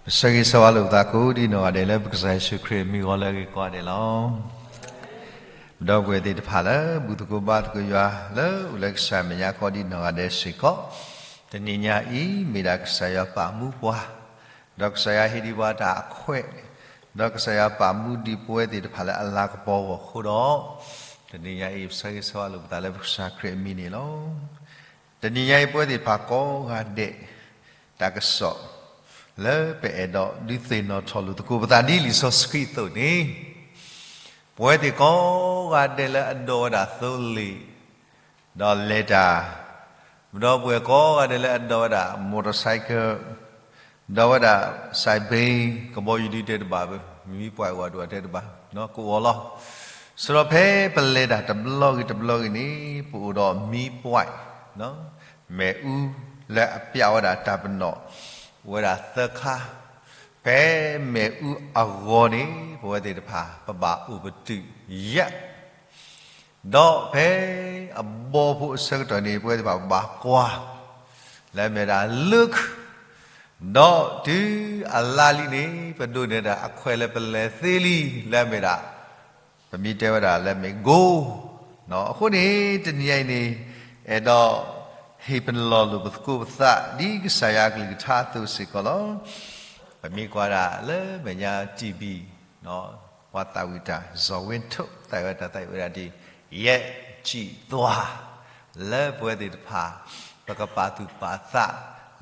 ပဆၢဂ့ၤဆၢဝါလိာ်ပသးကိးဒံနီၢ်ဂၤဒဲးလၢပကစၢ်ယ့ၣ်ၡူးခရံာ်အမံၤအဂီၢ်လၢအဂ့ၤကိးဂၤဒဲးလီၤ. ပဒီပုၢ်ဝဲၢ်သ့ၣ်တဖၣ်လၢ ဘူၣ်သကိးဘါသကိးယွၤလၢအိၣ်လၢကစၢ်မဲာ်ညါကိးဒံနီၢ်ဂၤဒဲးစ့ၢ်ကီး, တနံၤညါအံၤ မ့ၢ်ဒၣ်ကစၢ်ယွၤပာ်မူပှၤ, ဒီးကစၢ်ယွၤဟ့ၣ်ဒံးပှၤတၢ်အခွဲး, ဒီးကစၢ်ယွၤပာ်မူဒံးပဝဲသ့ၣ်တဖၣ်လၢအလၤကပီၤအဂီၢ်အဃိဒီး, တနံၤညါအံၤ ပဆၢဂ့ၤဆၢဝါလိာ်ပသးလၢပကစၢ်ခရံာ်အမံၤန့ၣ်လီၤ. တနံၤညါအံၤ ပဝဲသ့ၣ်တဖၣ်ကိးဂၤဒဲး တၢ်ကစီၣ် လၢပအဲၣ်ဒိးဒုးသ့ၣ်နီၣ်ထီၣ်လိာ်သကိးပသးဒ်လံာ်စီဆှံအသိးန့ၣ်, ပဝဲသ့ၣ်ကိးဂၤဒဲးလၢအဒိးဝဲဒၣ်သိလ့ၣ် ဒီးလဲၤတၢ်, ဒီပုၢ်ဝဲၢ်ကိးဂၤဒဲးလၢအဒိးဝဲဒၣ် motorcycle, ဒိးဝဲဒၣ် စဲးဘ့, ကဘီယူၤဒုတဲတဘၣ်ဘၣ်, မံပှဲၤဝဲဒၣ်တဲတဘၣ်, ကအိၣ်လီၤ. စးထီၣ်ဖဲပလဲၤတၢ်တဘျီဂ့ၤတဘျီဂ့ၤန့ၣ် ပအိၣ်ဒီးမံပှဲၤ မ့ၣ်အူလၢအပျးဝဲဒၣ်တၢ်ပနီၣ် အိၣ်ဝဲဒၣ်သၢခါ, ဖဲမ့ၣ်အူအဂီၢ်န့ၣ် ပဝဲသ့ၣ်တဖၣ် ပဘၣ်အိၣ်ပတုာ်ယဲၢ် ဒီးဖဲအဘီဖိအဆၢကတီၢ်န့ၣ် ပဝဲသ့ၣ်တဖၣ်ဘၣ်ကွၢ် လၢအမ့ၢ်ဒၣ် look, ဒီးတုၤအလါလံန့ၣ် ပဒိးန့ၢ်ဒၣ်အခွဲးလၢပလဲၤသ့လံ လၢအမ့ၢ်ဒၣ် ပမ့ၢ်တဲဝဲဒၣ်လၢမ့ၢ် goal, အဃိန့ၣ် တနံၤညါအံၤန့ၣ် အဲၣ်ဒိးဟ့ၣ်ပလီၢ်လိာ်ပသကိးပသး ဒ်ကစၢ်ယွၤအကလုၢ်ကထါအသိးစ့ၢ်ကီးလီၤ. ပမ့ၢ်ကွၢ်ဒၣ်လၢမဲာ်ညါ TV ပှၤသးဝံၣ်တၢ် စီၤဝ့ထိၣ် သးဝံၣ်တၢ်သးဝံၣ်ဝဲဒၣ်ဒ် ယဲၢ်ကံၣ်သွါ လၢပဝဲသ့ၣ်တဖၣ် ပကပာ်သူၣ်ပာ်သး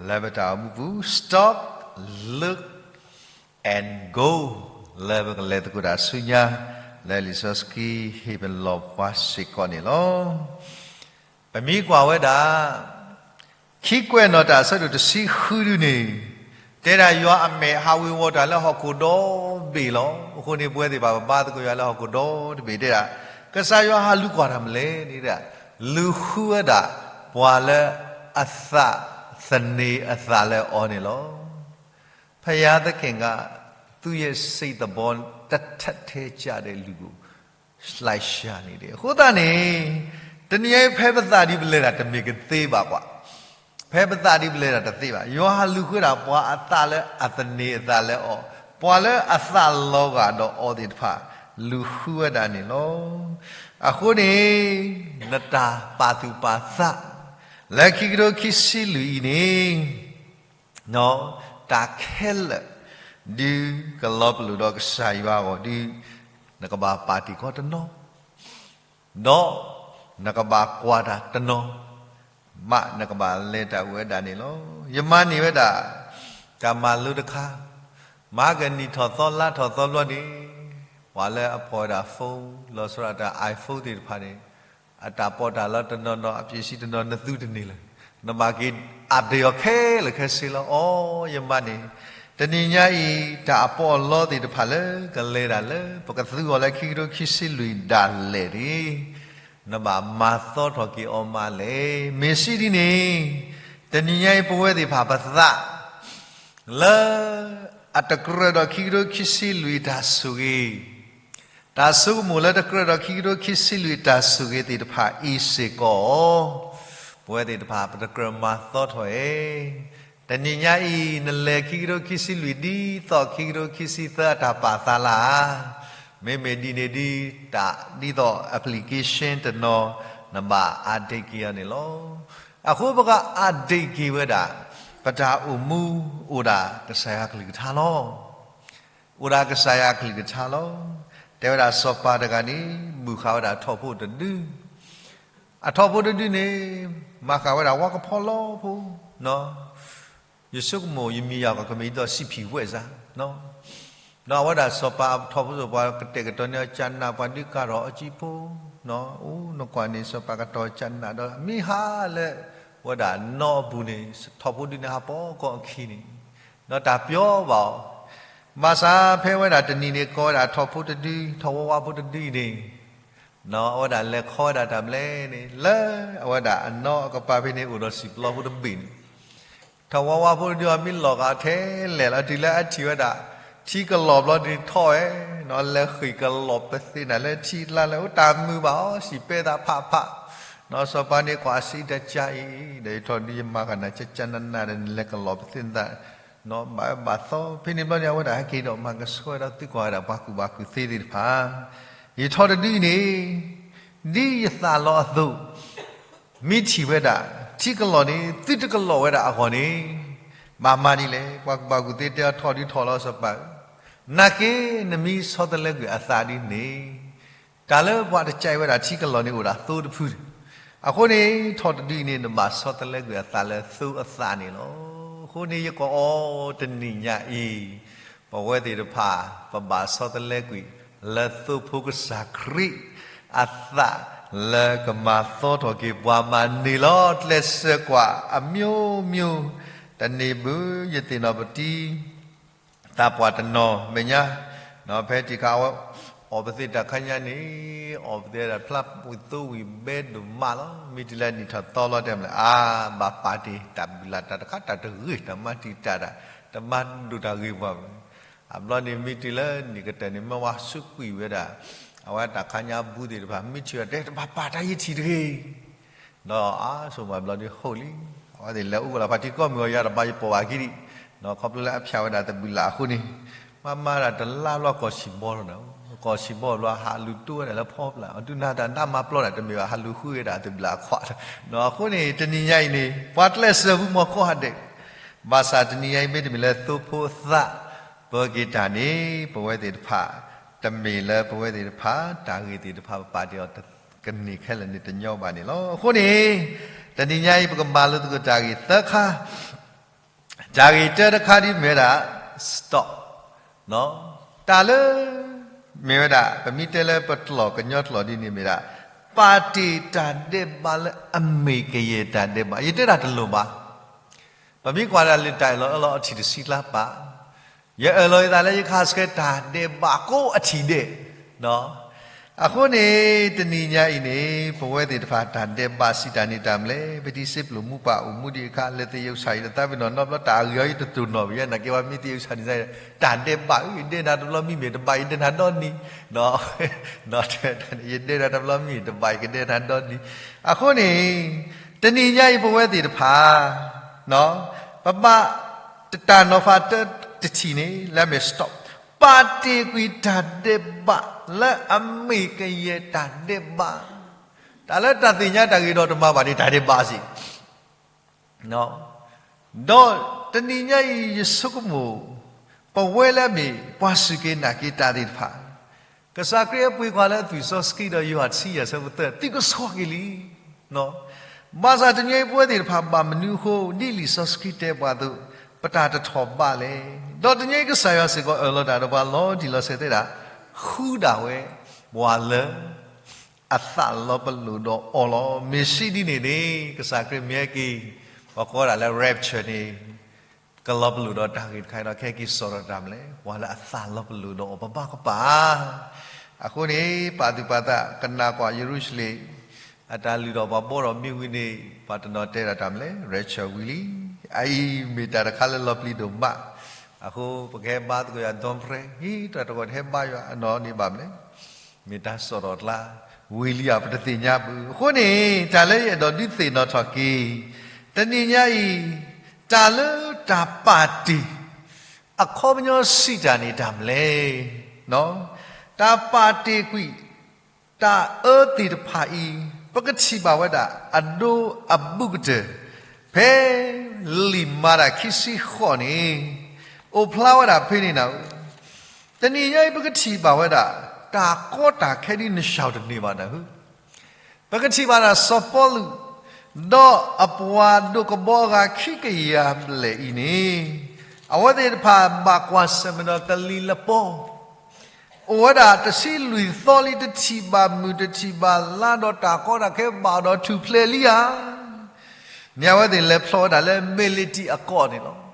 လၢပတၢ်အိၣ်မူပူၤ stop, look and go လၢပကလဲၤသကိးတၢ်ဆူညါ လၢလံာ်စီဆှံဟ့ၣ်ပလီၢ်ပှၤစ့ၢ်ကီးန့ၣ်လီၤ. ပမ့ၢ်ကွၢ်ဝဲဒၣ် ခံကွဲးနီၣ်တၢ်အဆၢဒိၣ်တဆံဃုဒုန့ၣ် တဲဒၣ်ယွၤအမဲာ်ဟးဝ့ၤဝီၤတၢ်လၢဟီၣ်ခိၣ်ဒီဘ့ၣ်လီၤ. အဃိန့ၣ် ပဝဲသ့ၣ်တဖၣ်ပဘါသကိးယွၤလၢဟီၣ်ခိၣ်ဒီတဘ့ၣ်တဲဒၣ် ကစၢ်ယွၤဟးလူၤကွၢ်တၢ်မနုၤလဲၣ်န့ၣ် လူၤဃုဝဲဒၣ်ပှၤလၢအသးသန့ၤအသးလၢအီၤန့ၣ်လီၤ. ဘုရားသခင်က သူ့ရဲ့စိတ်သဘော တထပ်ထဲကျတဲ့လူကို လိုက်ရှာနေတယ်. အဃိသတးန့ၣ် တနံၤအံၤဖဲပသးဒ်ပလဲၤတၢ်တမ့ၢ်ကသ့ဘၣ်ကွၢ်, ဖဲပသးဒ်ပလဲၤတၢ်တသ့ဘၣ်. ယွၤဟးလူၤဃုဝဲဒၣ်ပှၤအသးလၢအသန့ၤအသးလၢအီၤ, ပှၤလၢအသးလီၤဂာ်ဒီးအီၤသ့ၣ်တဖၣ် လူၤဃုဝဲဒၣ်န့ၣ်လီၤ. အဃိန့ၣ် နတၢ်ပာ်သူၣ်ပာ်သး လၢခံကထိခံဆံလွံၢ်အံၤန့ၣ် တၢ်ခဲလၢာ် ဒုးကလီၤပလိာ်ဒီးကစၢ်ယွၤအဂီၢ်ဒီး နကဘၣ်ပာ်တ့ၢ်ကီတနီၤ, ဒီးနကဘၣ်ကွၢ်တၢ်တနီၤ, မ့ၢ်နကဘၣ်လဲၤတၢ်ဝဲဒၣ်န့ၣ်လီၤ. ယမၤန့ၢ်ဝဲဒၣ် တၢ်မၤလိတခါ, မဟါကနံၣ်ထီၣ်သီလါထီၣ်သီဘျီန့ၣ် ပှၤလၢအဖီၣ်ဝဲဒၣ် phone လီၤဆီဒၣ်တၢ် iPhone သ့ၣ်တဖၣ်န့ၣ် အတၢ်ပီးတၢ်လီတနီၤနီၤ အပျ့ၤစံတနီၤ နသူတန့ၢ်လၢၤ, နဘၣ်က့ၤ update အီၤခဲလၢာ်ခဲဆ့လီၤ. အိ ယမၤန့ၢ် တနံၤညါအံၤ တၢ်အပီးအလီသ့ၣ်တဖၣ်လၢကလဲၤဒၣ်လၢ ပကသူအီၤလၢခံကထိခံဆံလွံၢ်ဒၣ်လဲာ်န့ၣ် နဘၣ်မၤသီထီၣ်က့ၤအီၤမးလဲၣ်. မ့ၢ်စံးဒ်န့ၣ် တနံၤညါအံၤပဝဲသ့ၣ်တဖၣ်ပသး လၢ အတကြၢးဒီးခံကထိခံဆံလွံၢ်တၢ်ဆိၣ်ဂ့ၤ, တၢ်ဆိကမိၣ်လၢတကြၢးဒီးခံကထိခံဆံလွံၢ်တၢ်ဆိၣ်ဂ့ၤသ့ၣ်တဖၣ်အံၤစ့ၢ်ကီး, ပဝဲသ့ၣ်တဖၣ်ပတကြၢးမၤသီထီၣ်ဧါ. တနံၤညါအံၤ နလဲၤခံကထိခံဆံလွံၢ်ဒ်သိးခံကထိခံဆံသၢအတၢ်ပာ်သးလၢ်ဧါ. မ့မ့ၢ်ဒ်န့ၣ်ဒ် တၢ်ဒ်သိး application တနီၤ နဘၣ် update က့ၤအီၤန့ၣ်လီၤ. အဃိပက update က့ၤဝဲဒၣ် ပတၢ်အိၣ်မူအိၣ်ဒၣ်ကစၢ်ယွၤအကလုၢ်ကထါလီၤ. အိၣ်ဒၣ်ကစၢ်ယွၤအကလုၢ်ကထါလီၤ. တဲဝဲဒၣ်စီၤပၤတဂၤန့ၣ် ဘုၣ်ဃာ်ဝဲဒၣ်ထီၣ်ဖိတဒု, အထီၣ်ဖိတဒုန့ၣ် မၤဃာ်ဝဲဒၣ်ဝါကဖီလီၤဖိ, ယဆိကမိၣ်ယမံၤယၤကမ့ၢ်ဒ်သိး စံးဖံးဝဲစ့ၢ်, ဒီးအဝဲဒၣ်စီၤပၤထီၣ်ဖိစီၤပၤကတဲာ်ကတီၤန့ၢ်အီၤ ကၢ်နးပှၤဒုးကၤထီၣ်အီၤကံဖိ, အိ နကွၢ်န့ၣ် စီၤပၤကတီၤကၢ်နးဒီး မ့ၢ်ဟါလၢ ဝဲဒၣ်နီၢ်အပူၤန့ၣ် ထီၣ်ဖိဒုန့ၣ်ဟးပိာ်ကီၢ်အခံန့ၣ်, ဒီးတၢ်ပျီဘၣ်အီၤ, ဘၣ်ဆၣ်ဖဲဝဲဒၣ်တနံၤန့ၣ် ကိးဝဲဒၣ်ထီၣ်ဖိတဒု ထီၣ်ဝါဝါဖိတဒုအံၤန့ၣ် အဝဲဒၣ်လဲၤခီဝဲဒၣ်တၢ်ဘျဲၣ်န့ၣ် လၢအဝဲဒၣ်အနီၢ်အကပၤဖဲန့ၣ် အိၣ်ဒီးစံာ်ပျီဖိတဘ့ၣ်န့ၣ် ထီၣ်ဝါဝါဖိတဒုအီၤမ့ၢ်လီၤဂာ်ထဲလဲၣ်လီၤ တုၤလၢအထံၣ်ဝဲဒၣ် ထံကလီၤဘျီဒုးထီၣ်ဝဲ, လဲၤဃ့ၢ်ကလီၤပသ့ၣ်နၤလၢထံကျါလၢ အိ တၢ်မုာ်ဘၣ်အီၤ စံးပဲသးဖးဖး, ဒီးစီၤပၤန့ၣ်ကွၢ်စံးတကါအံၤ, ဒီးယထီၣ်ဒုးယမၤဃာ်နၤကကနနၤဒီး နလဲၤကလီၤပသ့ၣ်နသး ဘၣ်အၢဘၣ်သီ ဖဲန့ၣ်ဘျီန့ၣ် အဝဲဒၣ်ဟဲက့ၤဒီးမၤကဆှီဝဲဒီးသုးကွၢ်ဝဲဒၣ်ပှၤကူၣ်ဘၣ်ကူၣ်သ့သ့ၣ်တဖၣ်, ယထီၣ်တဒုအံၤန့ၣ် ဒ်ယသးလီအသိး မ့ၢ်ထံၣ်ဝဲဒၣ် ထံကလီၢ်န့ၣ် သုတကလီၢ်ဝဲဒၣ်အဂီၢ်န့ၣ် ဘၣ်မၤဒ်လဲၣ်. ပှၤကူၣ်ဘၣ်ကူၣ်သ့တဲအီၤ ထီၣ်ဒုထီၣ်လီၤစီၤပၤဧၢ, နာ်က့ နမ့ၢ်ဆီတလဲကွံာ်အသးဒ်န့ၣ် တၢ်လၢပှၤတကဲဝဲဒၣ်ထံကလီၢ်န့ၣ်အိၣ်ဒၣ်သိတဖု, အဃိန့ၣ် ထီၣ်တဒုအံၤန့ၣ် နဘၣ်ဆီတလဲကွံာ်အသးလၢသိအသးန့ၣ်လီၤ. အဃိန့ၣ် ယကအီတနံၤညါအံၤ ပဝဲသ့ၣ်တဖၣ် ပဘၣ်ဆီတလဲကွံာ် လၢသိဖိကစၢ်ခရံာ်အသး လၢကမၤသီထီၣ်က့ၤပှၤမၤန့ၢ်လီၤ. ကျဲးစၢးကွၢ် အမျိုးမျိုး, တန့ၢ်ဘၣ် ယသ့ၣ်နီၣ်ပတံ သးပှၢ်တနီၤမဲာ်ညါ, ဖဲတံၢ်ခါအဝဲ အီၣ်ပသ့တၢ်ခါညါန့ၣ် အီၣ်ပသ့ဒၣ်ဖျါဝံၤသိဝံၤဘဲဒိၣ်မးလီၤ. မ့ၢ်တုၤလၢနံၣ်ထီၣ်သီလီၤတဲမလဲၣ် အါ ဘၣ်ပာ်တ့ၢ်တၢ်ဘုၣ်လၢ်တၢ်တခါ တၢ်တဂ့ၤ တၢ်မၤတံာ်တာ်တၢ် တမၤဒိၣ်တၢ်ဂ့ၤပှၤဘၣ်. အဘျီန့ၣ် မ့ၢ်တုၤလၢနံၣ်ကတၢၢ်န့ၣ် မ့ၢ်ဝဲဆူကွံာ်ဝဲဒၣ် အဝဲတၢ်ခါညါဘူးသ့ၣ်တဖၣ် မ့ၢ်ထံၣ်ဝဲတဲ တဘၣ်ပာ်တၢ်ယထံၣ်တဂ့ၤ ဒီးအါဆိမးဘျီဒ်ဟီၣ်လံ, အဝဲသ့ၣ်လဲၤအိၣ်ဝဲလၢဖါတံၢ်ကီၢ်မုၢ်အီၤ ယၤတဘၣ်ယပိာ်ဘၣ်က့ၤဒံး, ဒီးခီဖျိလၢအဖၠးဝဲဒၣ်တဘုၣ်လၢ်အဃိန့ၣ်, မၤမၤဒၣ်တလါဘျီကီၢ်ဆံးဘီလီၤနၤ, ကီၢ်ဆံးဘီဘျီဟးလူၤတိၢ်ဝဲဒၣ်လၢဖီပျၢ်, အတုၤနၤတၢ်ဒၣ်မၤပျီဒၣ်တမ့ၢ်ဘၣ် ဟးလူၤဃုဝဲဒၣ်တဘုၣ်လၢ်အခွး, အဃိန့ၣ် တနံၤညါအံၤန့ၣ် ပှၤကျဲးစၢးဟူမီၤကီၢ်ဟးဒဲး, ဘၣ်ဆၣ်တနံၤညါအံၤ မ့တမ့ၢ်လၢသိဖိသး ပၢက့ၤတၢ်န့ၣ် ပဝဲသ့ၣ်တဖၣ် တမ့ၢ်လၢပဝဲသ့ၣ်တဖၣ် တၢ်ဂ့ၢ်သ့ၣ်တဖၣ် ပပာ်တ့ၢ်အီၤကန့ၢ်ခဲလၢာ်န့ၣ်တညီဘၣ်န့ၣ်လီၤ. အဃိန့ၣ် တနံၤညါအံၤ ပကမၤလိသကိးတၢ်ဂ့ၢ်သၢခါ, တၢ်ဂ့ၢ်တၢတခါဒ်မ့ၢ်ဝဲဒၣ် stop, တၢ်လၢ မ့ၢ်ဝဲဒၣ် ပမ့ၢ်တဲလၢပကျိာ်ကညီကျိာ်ဒ်န့ၣ်မ့ၢ်ဒၣ် ပာ်တ့ၢ်တၢ်ဒဲးဘးလၢအမ့ၢ်ကယဲၢ်တၢ်ဒဲးဘး, ယတဲဒၣ်တလိၣ်ဘၣ် ပမ့ၢ်ကွၢ်ဒၣ်လၢတၢ်အၢၣ်လီၤအီလီၤအထံၣ်တဆံကျါပာ်, ယအၢၣ်လီၤယသးလၢယကဟးဆှဲးတၢ်ဒဲးဘးကိးအထံၣ်ဒဲး, အဃိန့ၣ် တနံၤညါအံၤန့ၣ် ပဝဲသ့ၣ်တဖၣ် တၢ်ဒဲးဘးစံးတၢ်န့ၣ်တၢ်မနုၤလဲၣ်, ပတံၤစ့ပျိၢ်မူပၢ်အိၣ်မူဒံးအခါ လဲၤသယုၢ်ဆၣ်အံၤ တသးပ့ၤနီၣ်နီတဘျီ တၢ်အဂ့ၢ်အီၤယတတိၢ်နီၣ်ဘၣ်, ယဲနာ်က့ၤပှၤမ့ၢ်သယုၢ်ဆၣ်န့ၣ် တၢ်ဒဲးဘးဧၢ, ယဒဲးနၤတဘျီမံမ့ၢ်တဘး ယဒဲးနၤဒီနံၤ ယဒဲးနၤတဘျီမံမ့ၢ်တဘး ယကဒဲးနၤဒီနံၤ, အဃိန့ၣ် တနံၤညါအံၤပဝဲသ့ၣ်တဖၣ် ပဘၣ် တၢ်နီၤဖးတၢတထံၣ်န့ၣ် လၢအမ့ၢ် stop, ပာ်တ့ၢ်ကွံာ်တၢ်ဒဲးဘးလၢအမ့ၢ်ကယဲၢ်တၢ်ဒဲးဘး, တၢ်လၢတၢ်သ့ၣ်ညါတၢ်ဂ့ၤဒီးတမၤဘၣ်န့ၣ် တၢ်ဒဲးဘးစ့ၢ် ဒီးတနံၤညါအံၤ ယဆိကမိၣ် ပဝဲလၢအမ့ၢ်ပှၤစူၢ်က့ၤနာ်က့ၤတၢ်သ့ၣ်တဖၣ်, ကစၢ်ခရံာ်အပှ့ၤကွၢ်လၢအသွံၣ်စီဆှံဒီးယိၤဟၣ်တဆံယဲၢ်ဆၢဖိသၢ သုကဆှီက့ၤလံ. ဘၣ်ဆၣ်တနံၤအံၤပဝဲသ့ၣ်တဖၣ်ဘၣ်မနုၤအဃိ ဒ်လံာ်စီဆှံတဲပှၤအသိး ပတၢ်တထီၣ်ဘးလဲၣ်. ဒီးတနံၤအံၤကစၢ်ယွၤစ့ၢ်ကီးအၢၣ်လီၤတၢ်ဒီးပှၤလီၤတံၢ်လီၤဆဲးသဲဒၣ် ဃုဒၣ်ဝဲ ပှၤလၢ အသးလီၤပလိာ်ဒီးအီၤလီၤ. မ့ၢ်စံးဒ်န့ၣ်န့ၣ် ကစၢ်ခရံာ်မ့ၢ်ဟဲက့ၤ ပှၤကိးဒၣ်လၢ rapture န့ၣ် ကလီၤပလိာ်ဒီးတၢ်ဂ့ၢ်တခါဒီး ကဟဲက့ၤစိာ်ဒီးတၢ်မနုၤလဲၣ်, ပှၤလၢအသးလီၤပလိာ်ဒီးအီၤ ပဘၣ်ကပာ် အဃိန့ၣ် ပာ်သူၣ်ပာ်သး ကနၣ်ကွၢ်ယရူၤၡလ့ၣ် အတၢ်လုၢ်ထီၣ်ပှၤဘီထီၣ်မ့ၢ်ဝံၤန့ၣ် ပှၤတနီၤတဲဒၣ်တၢ်မနုၤလဲၣ်, rapture ဝံၤလံ. အအံၤမ့ၢ်တၢ်တခါလၢလီၤပျံၤဒိၣ်မး, အဃိပကဟဲဘါသကိးယွၤ don't pray, ဟံး တၢ်တဂီၢ်တဟဲဘါယွၤအနီၢ်န့ၣ်ဘၣ်မနုၤလဲၣ်, မ့ၢ်တၢ်စိာ်ထီၣ်ကျါ ဝံၤလံဧါ ပတသ့ၣ်ညါဘၣ်. အဃိန့ၣ် တၢ်လၢယအဲၣ်ဒိးဒုးသ့ၣ်နီၣ်ထီၣ်က့ၤ တနံၤညါအံၤ တၢ်လၢတၢ်ပာ်တ့ၢ် အခီပညီစံးတၢ်န့ၣ်တၢ်မနုၤလဲၣ်, တၢ်ပာ်တ့ၢ်ကွံာ် တၢ်အၢသ့ၣ်တဖၣ်အံၤ ပကထံၣ်ဘၣ်ဝဲဒၣ် အဒိအဘူးကတၢၢ် ဖဲလံာ်မၤတၢ်ခံဆံဃိးန့ၣ် အိၣ်ဖျါဝဲဒၣ်ဖဲန့ၣ်နၤဧၢ, တနံၤညါအံၤ ပကထံၣ်ဘၣ်ဝဲဒၣ် တၢ်ကီတၢ်ခဲဒ်နၢ်စှၤတန့ၢ်ဘၣ်နၤဧၢ. ပကထံၣ်ဘၣ်ဒၣ်စီၤပီလူး ဒီးအပှၤဒိၣ်ကဘီအဂၤခံကယၤဘျဲၣ်အံၤန့ၣ် အဝဲသ့ၣ်တဖၣ်ဘၣ်ကွၢ်ဆၢၣ်မဲာ်ဒီးကလံၤလပီ အိၣ်ဝဲဒၣ်တဆံလွံၢ်သီလံ တထံၣ်ဘၣ်မုၢ်တထံၣ်ဘၣ်လါ ဒီးတၢ်ကီတၢ်ခဲဘၣ်ဒီးထူၣ်ဖျဲးလံဧါ. မ့ၢ်အဝဲသ့ၣ်လဲၤဖျီဝဲဒၣ်လၢမဲးလ့တံၢ်အကီၢ်န့ၣ်လီၤ.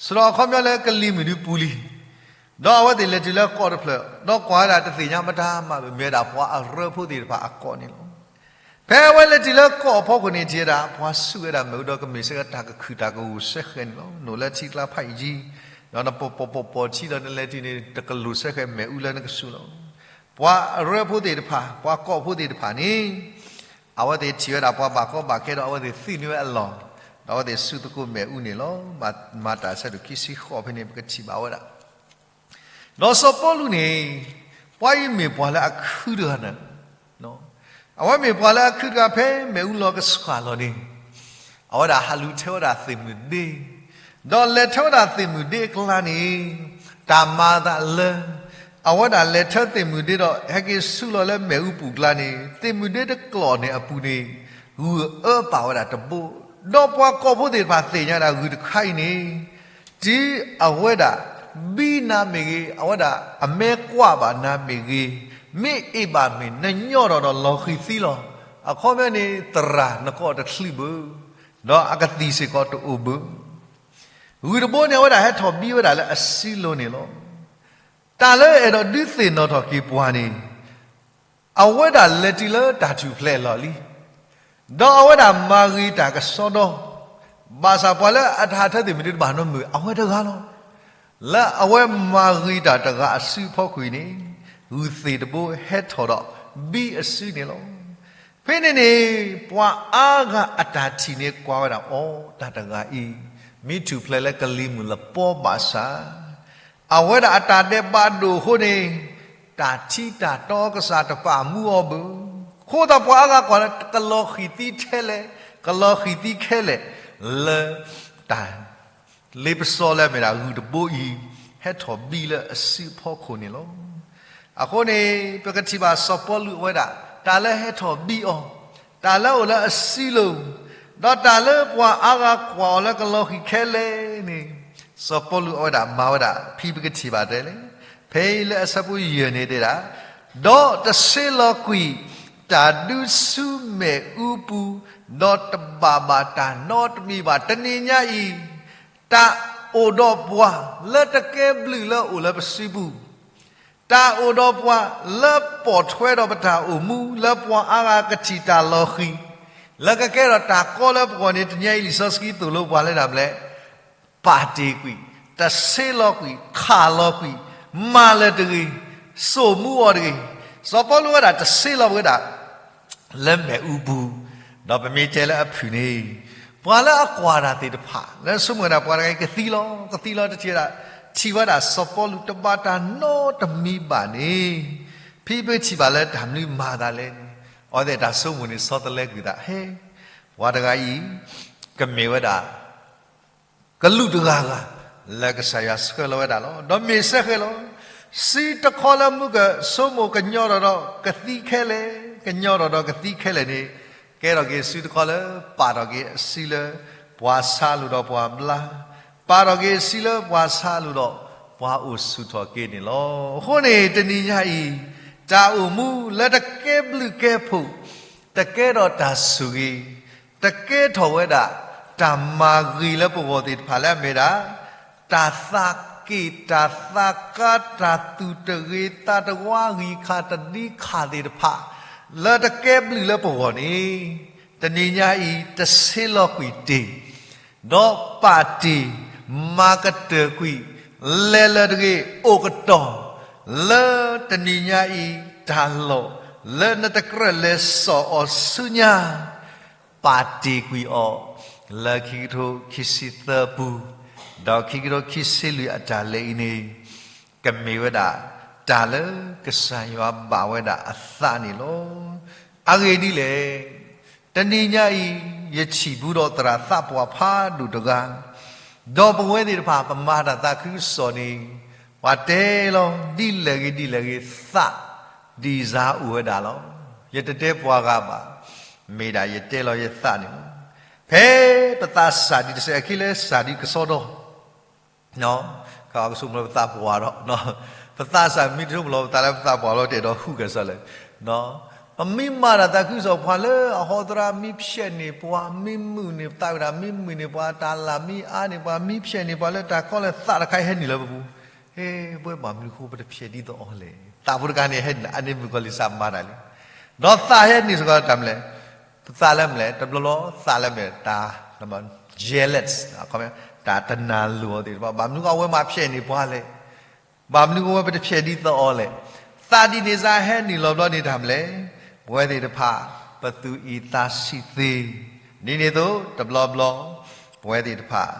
စရီအခီပညီလၢကလံၤမုၢ်ဒုပူၤလံ. ဒီးအဝဲသ့ၣ်လဲၤတုၤလၢကီၢ်တဖျၢၣ် ဒီးကွၢ်ဝဲဒၣ်တသ့ၣ်ညါမတၤမးဘၣ် မ့ၢ်ဝဲဒၣ်ပှၤအရၢဖိသ့ၣ်တဖၣ်အကီၢ်န့ၣ်လီၤ. ဖဲအဝဲလဲၤတုၤလၢကီၢ်အဖီခိၣ်န့ၣ် ထံၣ်ဝဲဒၣ် ပှၤဆူၣ်ဝဲဒၣ်မ့ၣ်အူဒီးကမ့ၢ်စ့ၢ်ကီးတၢ်ကခုၣ်တၢ်ကဂိၢ်စဲဃဲၤန့ၣ်လီၤ. နအိၣ်လၢထံကျါဖးအံၤကံ ဒီးနပိာ်ပိာ်ပိာ်ပိာ်ထံဒီးနလဲၤတုၤန့ၣ် တကလိၣ်စဲဃဲၤမ့ၣ်အူလၢနကဆူၣ်လီၤ. ပှၤအရၢဖိသ့ၣ်တဖၣ် ပှၤကီၢ်ဖိသ့ၣ်တဖၣ်န့ၣ် အဝဲသ့ၣ်ထံၣ်ဝဲဒၣ်ပှၤဘၣ်ကီဘၣ်ခဲဒီး အဝဲသ့ၣ်သ့ၣ်ညါဝဲအလီၢ် အဝဲသ့ၣ်စုသကိးမ့ၣ်အူန့ၣ်လီၤ. မၤတၢ်ဆၢဒိၣ်ခံဆံဃိးဖဲန့ၣ် ပကထံၣ်ဘၣ်ဝဲဒၣ် ဒီးစီၤပီလူးန့ၣ် ပှၤအံၤမ့ၢ်ပှၤလၢအခုတဂၤန့ၣ်, အဝဲမ့ၢ်ပှၤလၢအခုတဂၤဖဲမ့ၣ်အူလီၤကဆှၣ်လီၤန့ၣ်, အဝဲဒၣ်ဟးလူၤထဲဝဲဒၣ်သ့ၣ်မုၣ်ဒ့, ဒီးလဲၤထဲဝဲဒၣ်သ့ၣ်မုၣ်ဒ့အကျါန့ၣ်, တၢ်မၤအသးလၢ အဝဲဒၣ်လဲၤထဲသ့ၣ်မုၣ်ဒ့ဒီး ဟဲက့ၤဆူလီၤလၢမ့ၣ်အူပူၤကျါန့ၣ်, သ့ၣ်မုၣ်ဒ့တကျိၤန့ၣ်အပူၤန့ၣ် ဂုၢ်အၢပာ်ဝဲဒၣ်တဘိ, ဒီးပှၤကီၢ်ဖိသ့ၣ်တဖၣ်သ့ၣ်ညါဒၣ်ဂုၢ်တခါအံၤန့ၣ် တုၤအဝဲဒၣ်ဘံနၤမ့ၢ်ဂ့ၤ, အဝဲဒၣ်အမဲကွၢ်ဘၣ်နၤမ့ၢ်ဂ့ၤ, မ့ၢ်အ့ၣ်ဘၣ်မ့ၢ် နညီထီၣ်ဒီးလီၤဃံၤသံလီၤ. အခီပညီန့ၣ် သရၣ်နကိးတချုးဘၣ်, ဒီးအကသံၣ်စ့ၢ်ကီးတအိၣ်ဘၣ်. ဂုၢ်တဘိန့ၣ် အဝဲဒၣ်ဟဲထီၣ်ဘံဝဲဒၣ်လၢအစုလိၤန့ၣ်လီၤ. တၢ်လၢအဲၣ်ဒိးဒုးသ့ၣ်နီၣ်ထီၣ်က့ၤပှၤန့ၣ် အဝဲဒၣ်လဲၤတုၤလၢတၢ်ထူၣ်ဖျဲးအလီၢ်လံ, ဒီးအဝဲဒၣ်မၤဂ့ၤတၢ်ကစီဒီ, ဘၣ်ဆၣ်ပှၤလၢအတဟးထၢသ့ၣ်မုၣ်ဒ့တဘၣ်နီတမုၣ် အဝဲတဂၤလီၤ. လၢအဝဲမၤဂ့ၤတၢ်တဂၤအစုအဖီခိၣ်အံၤန့ၣ်, ဂုၢ်သ့ၣ်တဘိဟဲထီၣ်ဒီးဘံအစုန့ၣ်လီၤ. ဖဲန့ၣ်န့ၣ် ပှၤအါဂၤအတၢ်ထံၣ်န့ၣ်ကွၢ်ဝဲဒၣ်အီၤ တၢ်တဂၤအံၤ မ့ၢ်ထူၣ်ဖျဲးလၢကလံၤမုၢ်လပီဘၣ်ဆၣ် အဝဲဒၣ်အတၢ်ဒဲးဘးဒိၣ်အဃိန့ၣ်, တၢ်ထံတၢ်တီကစၢ်တပာ်မူအီၤဘၣ်. အဃိသတးပှၤအါဂၤကွၢ်လၢကလီၤဃံၤသံထဲလဲၣ်, ကလီၤဃံၤသံခဲလဲၣ်, လၢတၢ်လ့ပစီလၢအမ့ၢ်ဒၣ်ဂုၢ်တဘိအံၤ ဟဲထီၣ်ဘံလၢအစုအဖီခိၣ်န့ၣ်လီၤ. အဃိန့ၣ် ပကထံၣ်ဘၣ်စီၤပီလူးအဝဲဒၣ် တၢ်လၢဟဲထီၣ်ဘံအီၤ, တၢ်လၢအအိၣ်လၢအစုလိၤ, ဒီးတၢ်လၢပှၤအါဂၤကွၢ်အီၤလၢကလီၤဃံၤခဲလဲၣ်န့ၣ်, စီၤပီလူးအဝဲဒၣ်မၤဝဲဒၣ် ဖဲပကထံၣ်ဘၣ်တဲလဲၣ်, ဖဲလၢအဆၢဖိယဲၢ်န့ၣ်တဲဒၣ်, ဒီးတဆ့လီၤကွံာ်တၢ်ဒုးဆူမ့ၣ်အူပူၤ, ဒီးတဘၣ်ဘၣ်တၢ်နီတမံၤဘၣ်. တနံၤညါအံၤ တၢ်အိၣ်ဒီးပှၤလၢတကဲဘျုးလၢအအိၣ်လၢပစုပူၤ, တၢ်အိၣ်ဒီးပှၤလၢပိာ်ထွဲဒီးပတၢ်အိၣ်မူ လၢပှၤအါဂၤကထံၣ်တၢ်လီၤဃံၤ, လၢကကဲထီၣ်တၢ်ကီလၢပဂီၢ်န့ၣ် တနံၤညါအံၤလံာ်စီဆှံသိၣ်လိပှၤလၢဒၣ်မလဲၣ်, ပာ်တ့ၢ်ကွံာ်, တဆ့လီၤကွံာ်, ခးလီၤကွံာ်, မၤလၢၤတဂ့ၤ, စိာ်မူအီၤတဂ့ၤ. စီၤပီလူးဝဲဒၣ်တဆ့လီၤဝဲဒၣ် လၢမ့ၣ်အူပူၤ, ဒီးပမ့ၢ်တဲလၢအဖုၣ်န့ၣ်, ပှၤလၢအကွၢ်တၢ်သ့ၣ်တဖၣ် လၢဆိကမိၣ်ဝဲဒၣ်ပှၤတဂၤအံၤကသံလီၤ, ကသံလီၤတထံၣ်ဝဲဒၣ်, ထံၣ်ဝဲဒၣ်စီၤပီလူးတဘၣ်တၢ်နီတမံၤဘၣ်န့ၣ်, ဖဲပထံၣ်ဘၣ်လၢတၢ်မနုၤမၤသးလဲၣ်န့ၣ်, အဝဲသ့ၣ်တၢ်ဆိကမိၣ်န့ၣ်ဆီတလဲကွံာ်သး, ဟဲ, ပှၤတဂၤအံၤ ကမ့ၢ်ဝဲဒၣ် ကလူးတဂၤဂၤ လၢကစၢ်ယွၤဆှၢလီၤဝဲဒၣ်လီၤ. ဒီးမ့ၢ်စ့ၢ်ကီးလီၤ. စုတခီလၢမူကဆိကမိၣ်ကညီထီၣ်ဒီးကသံခဲလၢာ်, ကညီထီၣ်ဒီးကသံခဲလၢာ်န့ၣ်, ကဲထီၣ်က့ၤစုတခီလၢ ပာ်ထီၣ်က့ၤအစုလၢပှၤဆါလိာ်ဒီးပှၤဘျါ, ပာ်ထီၣ်က့ၤအစုလၢပှၤဆါလိာ်ဒီးပှၤအိၣ်ဆူၣ်ထီၣ်က့ၤန့ၣ်လီၤ. အဃိန့ၣ် တနံၤညါအံၤ တၢ်အိၣ်မူလၢတကဲဘျုးကဲဖှိၣ်, တကဲထီၣ်တၢ်ဆိၣ်ဂ့ၤ, တကဲထီၣ်ဝဲဒၣ် တၢ်မၤဂ့ၤလၢပဂီၢ်သ့ၣ်တဖၣ်လၢအမ့ၢ်ဒၣ် တၢ်သးက့ၣ် တၢ်သးကါ တၢ်သူၣ်တဂ့ၤသးတဝါ ဂံၢ်ခါတဒံခါသ့ၣ်တဖၣ် လၢတကဲဘျုးလၢပဂီၢ်န့ၣ်, တနံၤညါအံၤ တဆ့လီၤကွံာ်တ့ၢ် ဒီးပာ်တ့ၢ် မၤကတၢၢ်ကွံာ် လဲၤလၢတဂ့ၤ အိၣ်ကတီၢ် လၢတနံၤညါအံၤ တၢ်လီၢ် လၢနတကြၢးလဲၤစိာ်အီၤဆူညါ ပာ်တ့ၢ်ကွံာ်အီၤ လၢခံကထိခံဆံသၢပူၤ, ဒီးခံကထိခံဆံလွံၢ်အတၢ်လဲၤအံၤန့ၣ် ကမ့ၢ်ဝဲဒၣ် တၢ်လၢကစၢ်ယွၤဘၣ်ဝဲဒၣ်အသးန့ၣ်လီၤ. အဂ့ၢ်ဒ်လဲၣ်, တနံၤညါအံၤ ယထံၣ်ဘူးဒီးသရၣ်သးပှၢ်ဖးဒိၣ်တဂၤ, ဒီးပဝဲသ့ၣ်တဖၣ် ပမၤတၢ်သးခုကစီၣ်န့ၣ် ပှၤတဲလီၤ ဒ်လဲၣ်ဂ့ၤဒ်လဲၣ်ဂ့ၤ သးဒံးစၢ်အိၣ်ဝဲဒၣ်လီၤ. ယတတဲပှၤဂၤဘၣ်, မ့ၢ်ဒၣ်ယတဲလီၤယသးန့ၣ်လီၤ. ဖဲပသးစၢ်ဒံးတစဲးအခံလၢစၢ်ဒံးကစီဒီ ကဆိကမိၣ်လၢပသးပှၢ်ဒီး, ပသးစၢ်မ့ၢ်တဆိကမိၣ်လီၤပသးလၢပသးပှၢ်လီၤ တအဲၣ်ဒိးဟူးကစီၣ်လဲၣ်. ပမ့ၢ်မၤတၢ်သးခုကစီၣ် ပှၤလၢအဟီသရၣ် မ့ၢ်ဖျဲးန့ၢ်ပှၤ မ့ၢ်မုာ်န့ၢ်ပသးဝဲဒၣ် မ့ၢ်မုာ်န့ၢ်ပှၤ တၢ်လၢ်မ့ၢ်အါန့ၢ်ပှၤ မ့ၢ်ဖျဲးန့ၢ်ပှၤလၢတၢ်ကီလၢသးတခါအံၤဟဲနုာ်လီၤပပူၤ, ဟဲ ပဝဲဘၣ်မနုၤဃိပတဖျဲးဒ်သိးအီၤလဲၣ်. သးဖိတခါန့ၣ် ဟဲနုာ်အန့ၣ်မုၣ်ကီၤလံၢ်စၢ်မၤတၢ်လံ. ဒီးသးဟဲနုာ်စ့ၢ်ကီးတၢ်မနုၤလဲၣ်, ပသးလၢမနုၤလဲၣ် တဘျီဘျီသးလၢမနုၤလဲၣ် တၢ် jealous တၢ်တနၢ်လိာ်အီၤသ့ၣ်တဖၣ် ဘၣ်မနုၤအဝဲမၤဖျဲးန့ၢ်ပှၤလဲၣ်, ဘၣ်မနုၤအဝဲပတဖျဲးဒ်သိးအီၤလဲၣ်. သးဒ်န့ၣ်စ့ၢ်ဟဲနုာ်လီၤဘျီန့ၣ်တၢ်မနုၤလဲၣ်, ပဝဲသ့ၣ်တဖၣ် ပသူၣ်အံၣ်သးဆံးသ့, ဒ်န့ၣ်အသိး တဘျီဘျီ ပဝဲသ့ၣ်တဖၣ်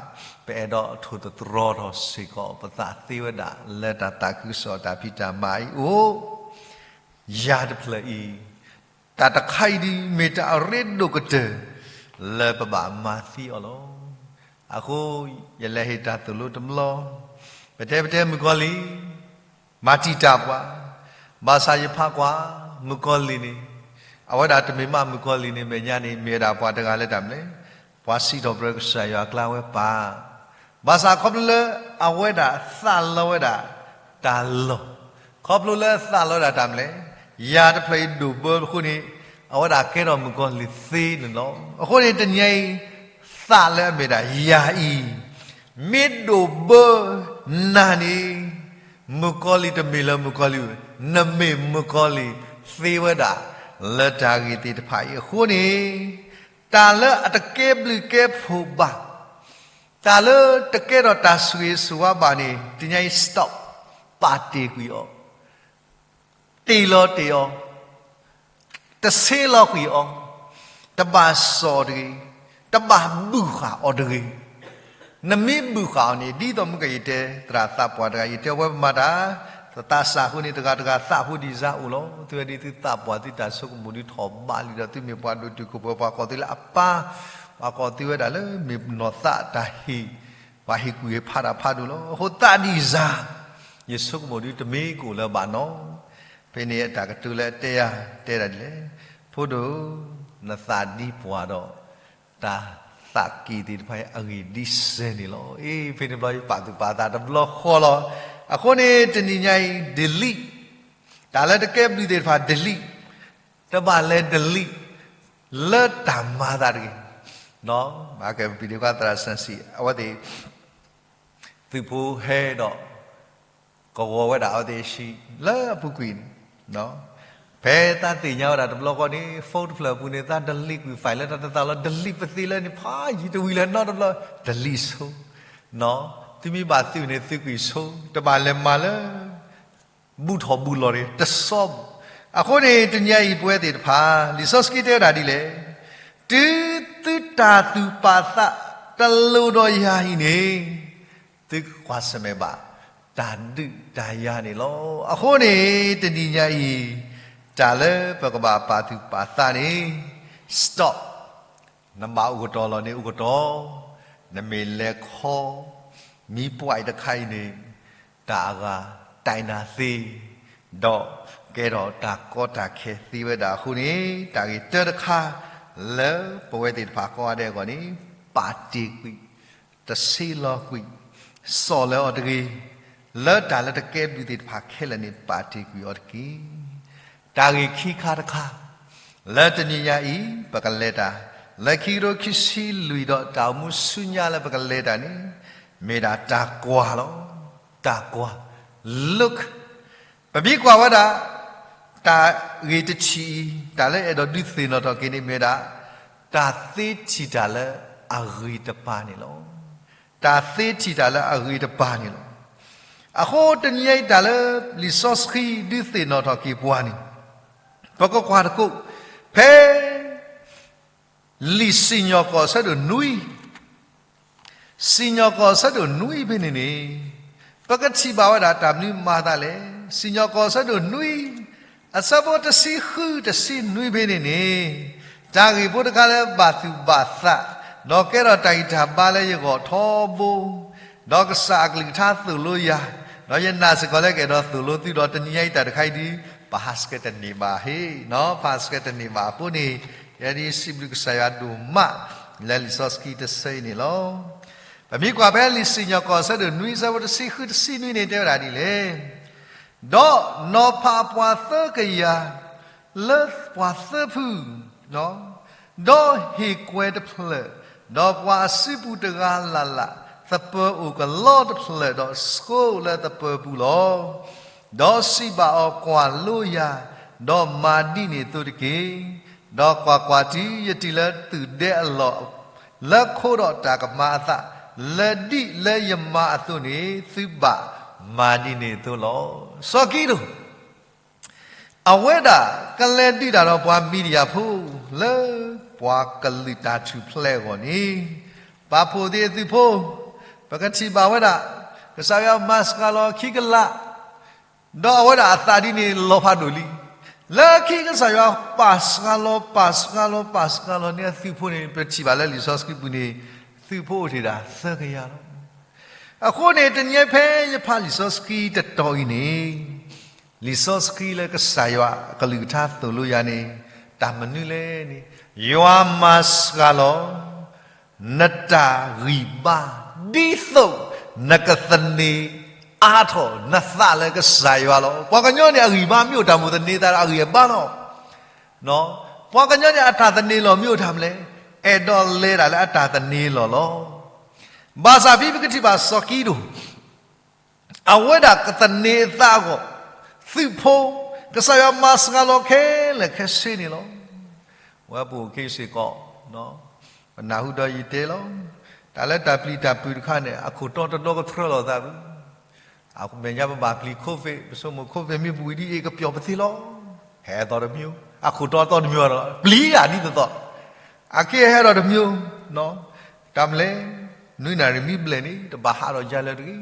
ပအဲၣ်ဒိးထိၣ်သတြီၤထီၣ်စ့ၢ်ကီး ပသးသ့ဝဲဒၣ်လၢတၢ်သးခုကစီၣ်တၢ်ဖံးတၢ်မၤအံၤအိၣ်, ယၤတဖျၢၣ်အံၤ, တၢ်တခါအံၤဒ်မ့ၢ်တၢ်အရ့ဒိၣ်ကတၢၢ် လၢပဘၣ်မၤသံအီၤလီၤ. အဃိ ယလဲၤဟ့ၣ်တၢ်သိၣ်လိတဘျီ, ပတဲပတဲမုၣ်ကီၤလံၢ် မၤတံာ်တာ်ပှၤ, ဘၣ်ဆၣ်ယဖးကွၢ် မုၣ်ကီၤလံၢ်န့ၣ်, အဝဲဒၣ်တမ့ၢ်မးမုၣ်ကီၤလံၢ်န့ၣ် မဲာ်ညါန့ၣ် မ့ၢ်ဝဲဒၣ်ပှၤတဂၤလၢတၢ်မနုၤလဲၣ်, ပှၤစံးထီၣ်ပတြၢၤကစၢ်ယွၤအကျါဝဲပၢ်, ဘၣ်ဆၣ်ခီဖျိလၢအဝဲဒၣ်သးလီဝဲဒၣ်တၢ်လီၢ်, ခီဖျိလၢသးလီဝဲဒၣ်တၢ်မနုၤလဲၣ်, ယၤတဖျၢၣ်အံၤဒိၣ်ဘၢအဃိန့ၣ်, အဝဲဒၣ်ကဲထီၣ်မုၣ်ကီၤလံၢ်သ့န့ၣ်လီၤ. အဃိန့ၣ်တနံၤအံၤ သးလၢအမ့ၢ်ဒၣ်ယၤအံၤ မ့ၢ်ဒိၣ်ဘၢနၤန့ၣ်, မုၣ်ကီၤလံၢ်တမ့ၢ်လၢမုၣ်ကီၤလံၢ်, နမ့ၢ်မုၣ်ကီၤလံၢ်သ့ဝဲဒၣ် လၢတၢ်ဂ့ၢ်သ့ၣ်တဖၣ်အံၤအဃိန့ၣ်, တၢ်လၢအတကဲဘျုးကဲဖှိၣ်ဘၣ်, တၢ်လၢတကဲထီၣ်တၢ်ဆိၣ်ဂ့ၤဆိၣ်ဝါဘၣ်န့ၣ် တနံၤအံၤ stop, ပာ်တ့ၢ်ကွံာ်အီၤ တ့ၢ်လီၤတ့ၢ်အီၤ, တဆ့လီၤကွံာ်အီၤ, တဘၣ်စိာ်အီၤတဂ့ၤ, တဘၣ်ဘုၣ်ဃာ်အီၤတဂ့ၤ. နမ့ၢ်ဘုၣ်ဃာ်အီၤန့ၣ် ဒ်သိးမုၢ်ကယတဲ သရၣ်သးပှၢ်တဂၤ ယတဲဝဲပမၤတၢ် သးစၢ်အဃိန့ၣ် တဂၤတဂၤသးဖိဒံစါအိၣ်လီၤ. သုဝဲဒ်သုသးပှၢ်သုတၢ်ဆိကမိၣ်ဒုးထီၣ်ဘးလံဒီး သုမ့ၢ်ပှၤဒိၣ်တုာ်ခိၣ်ပှဲၤ ပှၤကိးသုလၢအပၢ်, ပှၤကိးသုဝဲဒၣ်လၢမ့ၢ်နီၢ်သးတၢ်ဟ့ၣ်, ပှၤဟ့ၣ်ကူၣ်ဟ့ၣ်ဖးတၢ်ဖးဒိၣ်လီၤ. အဃိသးဒံစါ ယဆိကမိၣ်ဒုတမ့ၢ်ကအိၣ်လၢၤဘၣ်နီၤ. ဖဲန့ၣ်အတၢ်ကတိၤလၢအတဲယၤ တဲဒၣ်ဒ်လဲၣ်, ဖိဒိၣ်, နသးဒံပှၢ်ဒီး တၢ်သးက့ၣ်သ့ၣ်တဖၣ်အဂ့ၢ်ဒ်စဲန့ၣ်လီၤ. အ့ ဖဲန့ၣ်ဘျီယပာ်သူၣ်ပာ်သးတဘျီဃီလီၤ. အဃိန့ၣ် တနံၤညါအံၤ delete, တၢ်လၢတကဲဘျုးသ့ၣ်တဖၣ် delete, တဘၣ်လဲၤ delete လၢတၢ်မၤသးတဂ့ၤ. မၤကဲပပံၤဒ့ခွါသရၣ်စၢ်စံး အဝဲသ့ၣ် သုးဖိဟဲဒီး ကဝီၤဝဲဒၣ်အဝဲသ့ၣ်ဆံးလၢအပူၤကွံာ်န့ၣ်, ဖဲသးသ့ၣ်ညါဝဲဒၣ်တဘျီဃီန့ၣ် phone တဖျၢၣ်အပူၤန့ၣ် သး delete ကွံာ် file လၢတၢ်တသးလီၤ delete ပသ့လၢန့ၣ် ဖးယံၤတဝံၤလၢၤနီတဘျီ delete ဆိ, သုမ့ၢ်ဘၣ်သုးန့ၣ် သုးကွံာ်ဆိ တဘၣ်လဲၤမၤလၢ ဘူးထီၣ်ဘူးလီၤန့ၣ် တစီဘူး. အဃိန့ၣ် တနံၤအံၤပဝဲသ့ၣ်တဖၣ် လံာ်စီဆှံတဲဝဲဒၣ်ဒ်လဲၣ်, တုၤသုတၢ်သူၣ်ပာ်သး တလိၤဒီးယၤအံၤန့ၣ် သုကွၢ်ဆၢၣ်မဲာ်ဘၣ် တၢ်ဒုးတၢ်ယၤန့ၣ်လီၤ. အဃိန့ၣ် တနံၤညါအံၤ တၢ်လၢပကဘၣ်ပာ်သူၣ်ပာ်သးန့ၣ် stop, နဘၣ်အိၣ်ကတီၤလီၤန့ၣ်အိၣ်ကတီၤ, နမ့ၢ်လဲၤခီ မံပှၢ်အံၤတခါအံၤန့ၣ် တၢ်အဂၤတၢ်နၤသ့, ဒီးကဲထီၣ်တၢ်ကီတၢ်ခဲသ့ဝဲဒၣ်အဃိန့ၣ် တၢ်ဂ့ၢ်တၢတခါ လၢပဝဲသ့ၣ်တဖၣ်ကိးဂၤဒဲးအဂီၢ်န့ၣ် ပာ်တ့ၢ်ကွံာ်, တဆ့လီၤကွံာ်, စိာ်လၢအီၤတဂ့ၤ, လၢတၢ်လၢတကဲဘျုးသ့ၣ်တဖၣ်ခဲလၢာ်န့ၣ် ပာ်တ့ၢ်ကွံာ်အီၤတက့ၢ်. တၢ်ဂ့ၢ်ခံခါတခါ လၢတနံၤညါအံၤ ပကလဲၤတၢ် လၢခံကထိခံဆံလွံၢ်ဒီးတၢ်အိၣ်မူဆူညါလၢပကလဲၤတၢ်န့ၣ် မ့ၢ်ဒၣ်တၢ်ကွၢ်လီၤ. တၢ်ကွၢ် look, ပမ့ၢ်ကွၢ်ဝဲဒၣ် တၢ်ဂ့ၢ်တထံၣ်အံၤ တၢ်လၢအဲၣ်ဒိးဒုးသ့ၣ်နီၣ်ထီၣ်က့ၤန့ၣ်မ့ၢ်ဝဲဒၣ် တၢ်သ့ထံၣ်တၢ်လၢအဂ့ၤတပၤန့ၣ်လီၤ. တၢ်သ့ထံၣ်တၢ်လၢအဂ့ၤတပၤန့ၣ်လီၤ. အဃိတနံၤအံၤတၢ်လၢလံာ်စီဆှံဒုးသ့ၣ်နီၣ်ထီၣ်က့ၤပှၤန့ၣ် ပကကွၢ်သကိး ဖဲ လံာ်စံၣ်ညီၣ်ကွီၢ်အဆၢဒိၣ်နွံ, စံၣ်ညီၣ်ကွီၢ်အဆၢဒိၣ်နွံဖဲန့ၣ်န့ၣ် ပကထံၣ်ဘၣ်ဝဲဒၣ်တၢ်မနုၤမၤသးလဲၣ်. စံၣ်ညီၣ်ကွီၢ်အဆၢဒိၣ်နွံ အဆၢဖိတဆံဃုတဆံနွံဖဲန့ၣ်န့ၣ် တၢ်ဂ့ၢ်ဖိတခါလၢဘၣ်သူၣ်ဘၣ်သး ဒီးကဲထီၣ်တၢ်ဂံၢ်တၢ်ဘါလၢယဂီၢ်ထီဘိ ဒီးကစၢ်အကလုၢ်ကထါသိၣ်လိယၤ, ဒီးယနာ်စ့ၢ်ကီးလၢကအဲၣ်ဒိးသိၣ်လိသုဒီးတနံၤညါအံၤတၢ်တခါအံၤဒုး ပဟးဆှဲးတန့ၢ်ဘၣ်ဟ့ၣ်နီၤ, ပဟးဆှဲးတန့ၢ်ဘၣ်အဃိန့ၣ် ယဲဒၣ်စံးဘျုးကစၢ်ယွၤဒိၣ်မး လၢလံာ်စီဆှံတဆၢအံၤန့ၣ်လီၤ. ပမ့ၢ်ကွၢ်ဖဲလံာ်စံၣ်ညီၣ်ကွီၢ်အဆၢဒိၣ်နွံ အဆၢဖိတဆံဃုတဆံနွံန့ၣ်တဲဝဲဒၣ်ဒ်လဲၣ်. ဒီးနီၤဖးပှၤသၢကယၤ လၢပှၤသၢဖု ဒီးဟ့ၣ်ကွဲတဖျၢၣ်, ဒီးပှၤအစုပူၤတဂၤလၢ်လၢ် သပၢၤအိၣ်ကလီတဖျၢၣ် ဒီးဆှိလၢသပၢၤပူၤလီၤ. ဒီးစံးဘၣ်အီၤ, ကွၢ်လိယၤ, ဒီးမၤဒ်န့ၣ်အသိးတက့ၢ်. ဒီးကွၢ်ကွၢ်, တုၤယတုၤလၢသုးဒဲအလီၢ် လၢခိဒီးတၢ်ကမၤအသး, လၢဒ်လၢယမၤအသိးန့ၣ် သုဘၣ်မၤဒ်န့ၣ်အသိးလီၤ. စီၤကံဒိၣ် အဝဲဒၣ်ကလဲၤဒုးတၢ်ဒီးပှၤမံၤဒယၣ်ဖိ လၢပှၤကလုာ်တၢ်ထူၣ်ဖျဲးအဂီၢ်န့ၣ်, ပာ်ဖှိၣ်သ့ၣ်အသုးဖိ, ပကထံၣ်ဘၣ်ဝဲဒၣ် ကစၢ်ယွၤမၤစှၤလီၤခံကလး, ဒီးအဝဲဒၣ်အသးဒ်န့ၣ်လီၤဖးဒိၣ်လံ. လၢခံကစၢ်ယွၤပာ်စှၤလီၤ ပာ်စှၤလီၤ ပာ်စှၤလီၤန့ၢ်အသုးဖိန့ၣ် ပထံၣ်ဘၣ်လၢလံာ်စီဆှံပူၤန့ၣ် သုးဖိအိၣ်တ့ၢ်ဒၣ်သၢကယၤလီၤ. အဃိန့ၣ် တနံၤဖဲယဖးလံာ်စီဆှံတတီၤအံၤန့ၣ် လံာ်စီဆှံလၢကစၢ်ယွၤအကလုၢ်ကထါသိၣ်လိယၤန့ၣ် တၢ်မနုၤလဲၣ်န့ၣ်, ယွၤမၤစှၤလီၤ နတၢ်ဂံၢ်ဘါ ဒ်သိးနကသန့ၤအါထီၣ်နသးလၢကစၢ်ယွၤလီၤ. ပှၤကညီန့ၣ် အဂံၢ်ဘါမ့ၢ်အိၣ်တၢ်မ့ၢ်သန့ၤသးဒီးအဂံၢ်အဘါလီၤ. ပှၤကညီန့ၣ် အတၢ်သန့ၤလီၢ်မ့ၢ်အိၣ်တၢ်မနုၤလဲၣ်, အဲၣ်ဒိးလဲၤတၢ်လၢအတၢ်သန့ၤလီၢ်လီၤ. ဘၣ်ဆၣ်ဖဲပကထံၣ်ဘၣ်စီၤကံဒိၣ် အဝဲဒၣ်ကသန့ၤအသးအဂီၢ်, သုးဖိ, ကစၢ်ယွၤမၤစှၤလီၤခဲလၢာ်ခဲဆ့န့ၣ်လီၤ. ဝဲပအိၣ်ခ့စ့ၢ်ကီး, ပနၢ်ဟူဒီးယတဲလီၤ. တၢ်လၢတၢ်ပျံၤတၢ်ဖုးတခါန့ၣ် အခိၣ်တီတဒီကထြၢလီၤသးဘၣ်. အမဲာ်ညါပဘၣ်ပျံၤ COVID, ပဆိကမိၣ် COVID မ့ၢ်ပဝံၤဒ်အံၤ ကပျီၣ်ပသ့လီၤ. ဟဲအသီတမံၤ, အခိၣ်တီအသီတမံၤဒီး ပျံၤဒၣ်ဒ်သိးသိး, အက့ဟဲဒီးတမံၤ, တၢ်မနုၤလဲၣ်, နွံနၣ်ရံၣ်မ့ၢ်ဘျဲၣ်န့ၣ် တဘၣ်ဟးထီၣ်ယၤလၢၤတဂ့ၤ.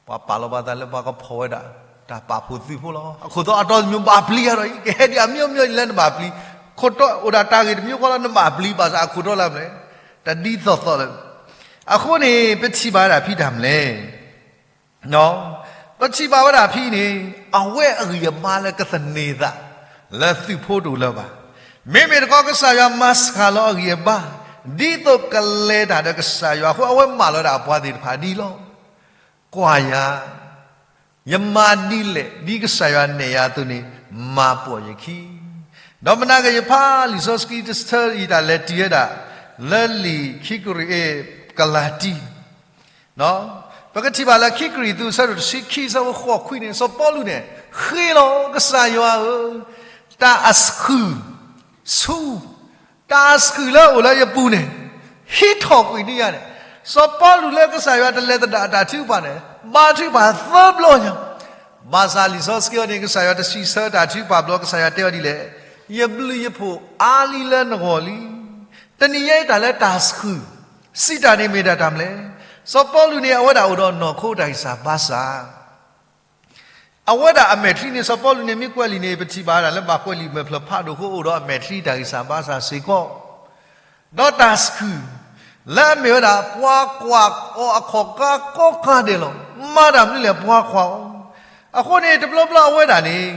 ပှၤပာ်လီၤပာ်သးလၢပှၤကဖီၣ်ဝဲဒၣ် တၢ်ပာ်ဖှိၣ်သုးဖိလီၤ. အခိၣ်တီအသီတမံၤဘၣ်ပျံၤယၤဒီး ကဟဲဒ်အမံၤမံၤလၢနဘၣ်ပျံၤ, ခိၣ်တီအိၣ်ဒၣ်တၢ်ဂ့ၢ်တမံၤဃီလီၤ နဘၣ်ပျံၤ ဘၣ်ဆၣ်အခိၣ်တီလၢအမဲာ် တဒ်သိးသိးလၢၤ. အဃိန့ၣ် ပထံၣ်ဘၣ်ဝဲဒၣ်ဖဲတၢ်မနုၤလဲၣ် ပထံၣ်ဘၣ်ဝဲဒၣ်ဖဲန့ၣ် အဝဲအဂံၢ်အဘါလၢကသန့ၤသး လၢသုးဖိတအိၣ်လၢၤဘၣ်. မ့မ့ၢ်တခီ ကစၢ်ယွၤမၤစှၤလီၤအဂံၢ်အဘါ ဒ်သိးကလဲၤတၢ်ဒီးကစၢ်ယွၤအဃိ အဝဲမၢလီၤဝဲဒၣ်အပှၤသ့ၣ်တဖၣ်ဒ်အံၤလီၤ. ကွၢ်ယၤ, ယမၤဒ်လဲၣ် ဒ်ကစၢ်ယွၤနဲၣ်ယၤအသိးန့ၣ် မၤပိာ်ယခံ. ဒီးမနၤက့ၤယဖးလံာ်စီဆှံတဆၢအံၤ တၢ်လဲၤတံၢ်ဝဲဒၣ် လၢလံာ်ခံကရံၣ် ကလၤတံ ပကထံၣ်ဘၣ်လၢခံကရံၣ်သူး အဆၢဒိၣ်တဆံခံ အဆၢဖိဃိးခွံန့ၣ် စီၤပီလူးန့ၣ် ဃ့လီၤ ကစၢ်ယွၤဧၢ, တၢ်အဆှုၣ်ဆူ တၢ်အဆှုၣ်လၢအအိၣ်လၢယပူၤန့ၣ် ဟံးထီၣ်ကွံာ်န့ၢ်ယၤန့ၣ်, စီၤပီလူးလၢကစၢ်ယွၤတလဲၤသဒၣ်အတၢ်ထုကဖၣ်န့ၣ် ဘါထုကဖၣ်သၢဘျီညါ, ဘၣ်ဆၣ်လံာ်စီဆှံအံၤန့ၣ် ကစၢ်ယွၤတစံးဆၢတၢ်ထုကဖၣ်ဘျီ ကစၢ်ယွၤတဲအီၤဒ်လဲၣ်, ယဘျုးယဖှိၣ်အါလံလၢနဂီၢ်လံ. တနံၤညါအံၤတၢ်လၢတၢ်ဆှုၣ် စံးတၢ်န့ၣ်မ့ၢ်ဒၣ်တၢ်မနုၤလဲၣ်. စီၤပီလူးန့ၣ် အဝဲဒၣ်အိၣ်ဒီးနီၢ်ခိတၢ်ဂံၢ်စၢ်ဘါစၢ် အဝဲဒၣ်အမဲာ်ချံန့ၣ် စီၤပီလူးန့ၣ် မ့ၢ်ကွဲးလံာ်န့ၣ် ပထံၣ်ဘၣ်ဝဲဒၣ်လၢဘၣ်ကွဲးလံာ်မဲာ်ဖျၢၣ်ဖးဒိၣ်အဃိ အိၣ်ဒီးအမဲာ်ချံတၢ်ဂံၢ်စၢ်ဘါစၢ်စ့ၢ်ကီး, ဒီးတၢ်ဆှုၣ် လၢအမ့ၢ်ဝဲဒၣ် ပှၤကွၢ်အီၤအခီၣ်ကါကိးဂၤဒဲးလီၤ. မၤတၢ်မနုၤလဲၣ် ပှၤကွၢ်အီၤ. အဃိန့ၣ် တဘျီဘျီအဝဲဒၣ်န့ၣ်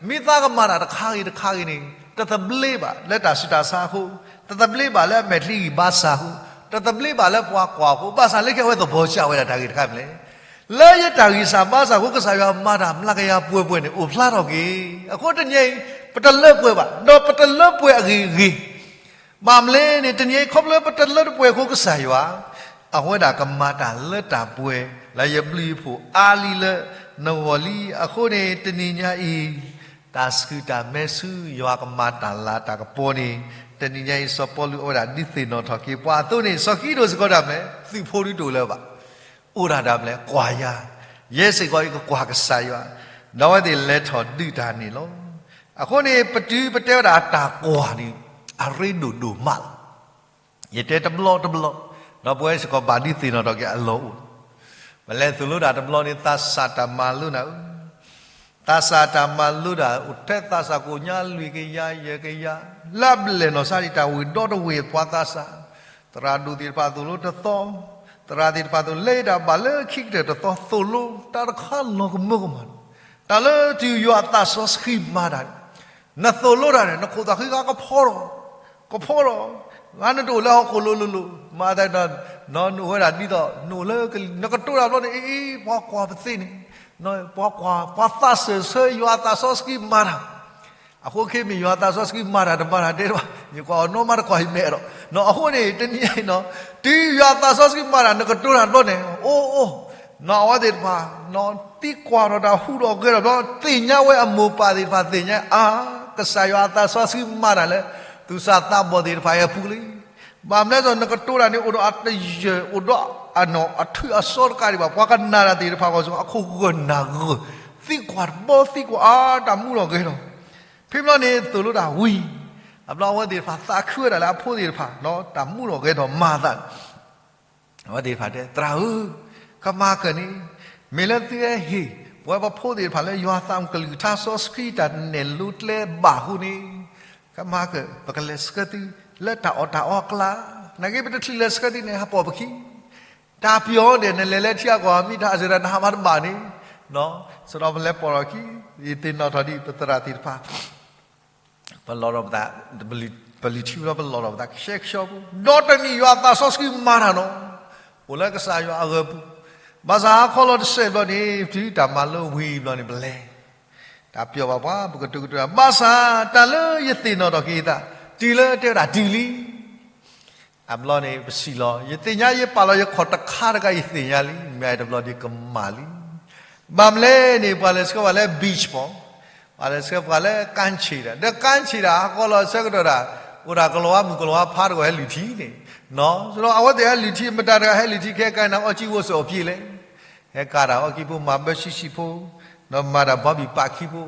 မ့ၢ်သးကမၤတၢ်တခါဂ့ၤတခါဂ့ၤန့ၣ် တသဘျ့ဘၣ်လၢတၢ်ဆူးတၢ်ဆါအဃိ, တသဘျ့ဘၣ်လၢအမဲာ်ချံဂံၢ်ဘါစၢ်အဃိ, တသဘျ့ဘၣ်လၢပှၤကွၢ်အီၤအဃိ, ဘၣ်ဆၣ်လၢခံအဝဲသဘောကျဝဲဒၣ်တၢ်ဂ့ၢ်တခါမနုၤလဲၣ် လၢယတၢ်ဂံၢ်စၢ်ဘါစၢ်အဃိ ကစၢ်ယွၤမၤတၢ်မျးကယၤပှဲၤပှဲၤန့ၣ် အိၣ်ဖျါထီၣ်က့ၤ. အဃိတနံၤအံၤ ပတလၢပှဲၤဘၣ်, ဒီးပတလၢပှဲၤအဂ့ၤဂ့ၤ, ဘၣ်မနုၤလဲၣ်န့ၣ် တနံၤအံၤခီဖျိလၢပတလၢတပှဲၤအဃိ ကစၢ်ယွၤ အဝဲဒၣ်ကမၤတၢ်လၢတၢ်ပှဲၤ လၢယဘျုးယဖှိၣ်အါလံလၢနဂီၢ်လံ. အဃိန့ၣ် တနံၤညါအံၤ တၢ်ဆှုၣ်တၢ်မဲဆူ ယွၤကမၤတၢ်လၤတၢ်ကပီၤန့ၣ် တနံၤညါအံၤ စီၤပီလူးအဝဲဒၣ်ဒုးသ့ၣ်နီၣ်ထီၣ်က့ၤပှၤအသိးန့ၣ် စီၤကံးဒဧိၣ်စ့ၢ်ကီးတၢ်မနုၤလဲၣ် သုးဖိဒုးတအိၣ်လၢၤဘၣ်. အိၣ်ဒၣ်တၢ်မနုၤလဲၣ် ကွၢ်ယၤ, ယဲစ့ၢ်ကီးအံၤကကွၢ်ကစၢ်ယွၤ, ဒီးအဝဲသ့ၣ်လဲၤထီၣ်ဒုးတၢ်န့ၣ်လီၤ. အဃိန့ၣ် ပတုၤပတဲဝဲဒၣ်တၢ်ကွၢ်န့ၣ် အရ့ဒိၣ်ဒိၣ်မးလီၤ. ယတဲတဘျီတဘျီ, ဒီးပဝဲစ့ၢ်ကီးဘၣ်ဒုးသ့ၣ်နီၣ်ထီၣ်က့ၤအလီၢ်အိၣ်လီၤ. ပလဲၤသိၣ်လိတၢ်တဘျီန့ၣ် သးစၢ်တၢ်မၤလိနၤဧၢ, သးစၢ်တၢ်မၤလိတၢ် အိၣ်ထဲသးစၢ်ကိးညါလွံၢ်ကယၤယဲၢ်ကယၤ, လၢအဘျဲၣ်နီၢ်ဆါဒံး တၢ်ဝ့ၢ်ဒီတဝ့ၢ်ပှၤသးစၢ်, သရၣ်ဒိၣ်သ့ၣ်တဖၣ်သိၣ်လိတသီ, သရၣ်သ့ၣ်တဖၣ်သိၣ်လိ လဲၤတၢ်ဘၣ်လၢခံကတၢၢ်တသီ သိၣ်လိတၢ်တခါလီၤကမၢကမၣ်န့ၣ်, တၢ်လၢတုၤယွၤအသးစီဆှံမၤတၢ်န့ၣ် နသိၣ်လိတၢ်န့ၣ် နခိၣ်သးဃံဂၤကဖီထီၣ်, ကဖီထီၣ်, ဂၤနတအိၣ်လၢဟီၣ်ခိၣ်လိၤလိၤလိၤ, မၤသးဒီး နအိၣ်ဝဲဒၣ်ဒ်သိး နအိၣ်လၢကလံၤ နကတိၤတၢ်ဘျီန့ၣ် အ့ ပှၤကွၢ်ပသ့န့ၣ်, ပှၤကွၢ် ပှၤသးစၢၢ်ဆၢ ယွၤအသးစီဆှံမၤတၢ်, အဃိခဲမ့ၢ်ယွၤအသးစီဆှံမၤတၢ်တမၤတၢ်တဲဘၣ်, ယကွၢ်အီၤနီၢ်မးတကွၢ်ယမဲာ်ဒီး, အဃိန့ၣ် တနံၤအံၤနီၤ တုၤယွၤအသးစီဆှံမၤတၢ် နကတိၤတၢ်ဘျီန့ၣ် အိၣ်အိၣ်, နီၢ်အဝဲသ့ၣ်တဖၣ် သံကွၢ်ထီၣ်တၢ်ဟူးထီၣ်ဂဲၤထီၣ်ဘျီ သ့ၣ်ညါဝဲအမိၢ်ပၢ်သ့ၣ်တဖၣ်သ့ၣ်ညါ အါ ကစၢ်ယွၤအသးစီဆှံမၤတၢ်လၢ သူၣ်စၢ်သးဘီၣ်သ့ၣ်တဖၣ်အံၤအပူၤလံ. ဘၣ်မနုၤလဲၣ် နကတိၤတၢ်န့ၣ် အိၣ်ဒီးအတယၢၢ် အိၣ်ဒီးအနီၢ်အထုးအစီတကးဒံးဘၣ် ပှၤကနၣ်တၢ်သ့ၣ်တဖၣ်ဂီၢ်စ့ၢ်ကီး အခိၣ်ဂၢၢ်နၢ်ဂၢၢ် သံကွၢ်တဘီသံကွၢ်အါ တၢ်မူထီၣ်ဂဲၤထီၣ်, ဖဲဘျီန့ၣ် သိၣ်လိတၢ်ဝံၤ, အဘျီအဝဲသ့ၣ်တဖၣ်သးခုဝဲဒၣ်လၢအဖိသ့ၣ်တဖၣ် တၢ်မူထီၣ်ဂဲၤထီၣ်မၤအသးန့ၣ် အဝဲသ့ၣ်တဖၣ်တဲ သရၣ်ဧၢ, ကမၤကၢၢ်န့ၣ်, မ့ၢ်လၢသုဟဲဟ့ၣ် ပဝဲပဖိသ့ၣ်တဖၣ်လၢယွၤသးမုၢ်ကလုၢ်ကထါစီဆှံတၢ်နဲၣ်လိကျဲဘၣ်အဃိန့ၣ်, ကမၤကၢၢ် ပကလဲၤဆှၢသု လၢတၢ်အီၣ်တၢ်အီအကျါ, နာ်က့ပတချုးလဲၤဆှၢသုန့ၣ် ဟးပိာ်ပခံ, တၢ်ပျီၢ်န့ၣ် နလဲၤလၢထံအကီၢ် မ့ၢ်တၢ်စၢၤတၢ်နဟးမၤတဘၣ်န့ၣ်, စဒီးပလဲၤပိာ်ထီၣ်ခံ, ယသ့ၣ်နီၣ်ထီၣ်ဒ်ပသရၣ်သ့ၣ်တဖၣ် ပလီၢ်ထီၣ်ပသး, ပလုၢ်ထံဝဲဒီးပလီၢ်ထီၣ်ပသး ကဆှဲကဆှီဖိ, ဒီးတနံၣ်ယွၤအသးစီဆှံမၤတၢ်နီၤ, အိၣ်လၢကစၢ်ယွၤအဂီၢ်ပူၤ, ဘၣ်ဆၣ်ဟါခီလီၤတစဲးဘျီန့ၣ် တုၤတၢ်မၤလိဝံၤဘျီန့ၣ် ပလဲၤ, တၢ်ပျီၢ်ဘၣ်ပှၤ ပကတိၤကတိၤ, ဘၣ်ဆၣ်တၢ်လၢယသ့ၣ်နီၣ်ထီၣ်က့ၤအသး တုၤလၢတဲဝဲဒၣ်တုၤလံ အဘျီန့ၣ် ပစံးလီၤ, ယသ့ၣ်ညါယပာ်လီၤယခီၣ်တခါတဂၤ ယသ့ၣ်ညါလံ, မ့ၢ်တဘျီဒီးကမၣ်လံ. ဘၣ်မနုၤလဲၣ်န့ၣ် ပှၤလဲၤဆှၢပှၤလၢ beach ပူၤ, ပှၤလဲၤဆှၢပှၤလၢ ကမ်းခြေတၢ်, ဒီး ကမ်းခြေတၢ် ဟါခီလီၤဆၢကတီၢ်ဒၣ်, အိၣ်ဒၣ်ကလီၤဝါမုၣ်ကလီၤဝါဖးတဂီၢ်ဟဲလုၢ်ထံန့ၣ်, နီၤ, စဒီးအဝဲသ့ၣ်ဟဲလုၢ်ထံ မတၤတဂၤဟဲလုၢ်ထံခဲကနၤ အီကံအိၣ်စ့ၢ်အီၤပှဲၤလဲၣ် ဟဲကၤတၢ်အီကံဖိ မၤဘၢဆံးဆံးဖိ, ဒီးမၤတၢ်ဘီဘံၣ်ပာ်ခံဖိ,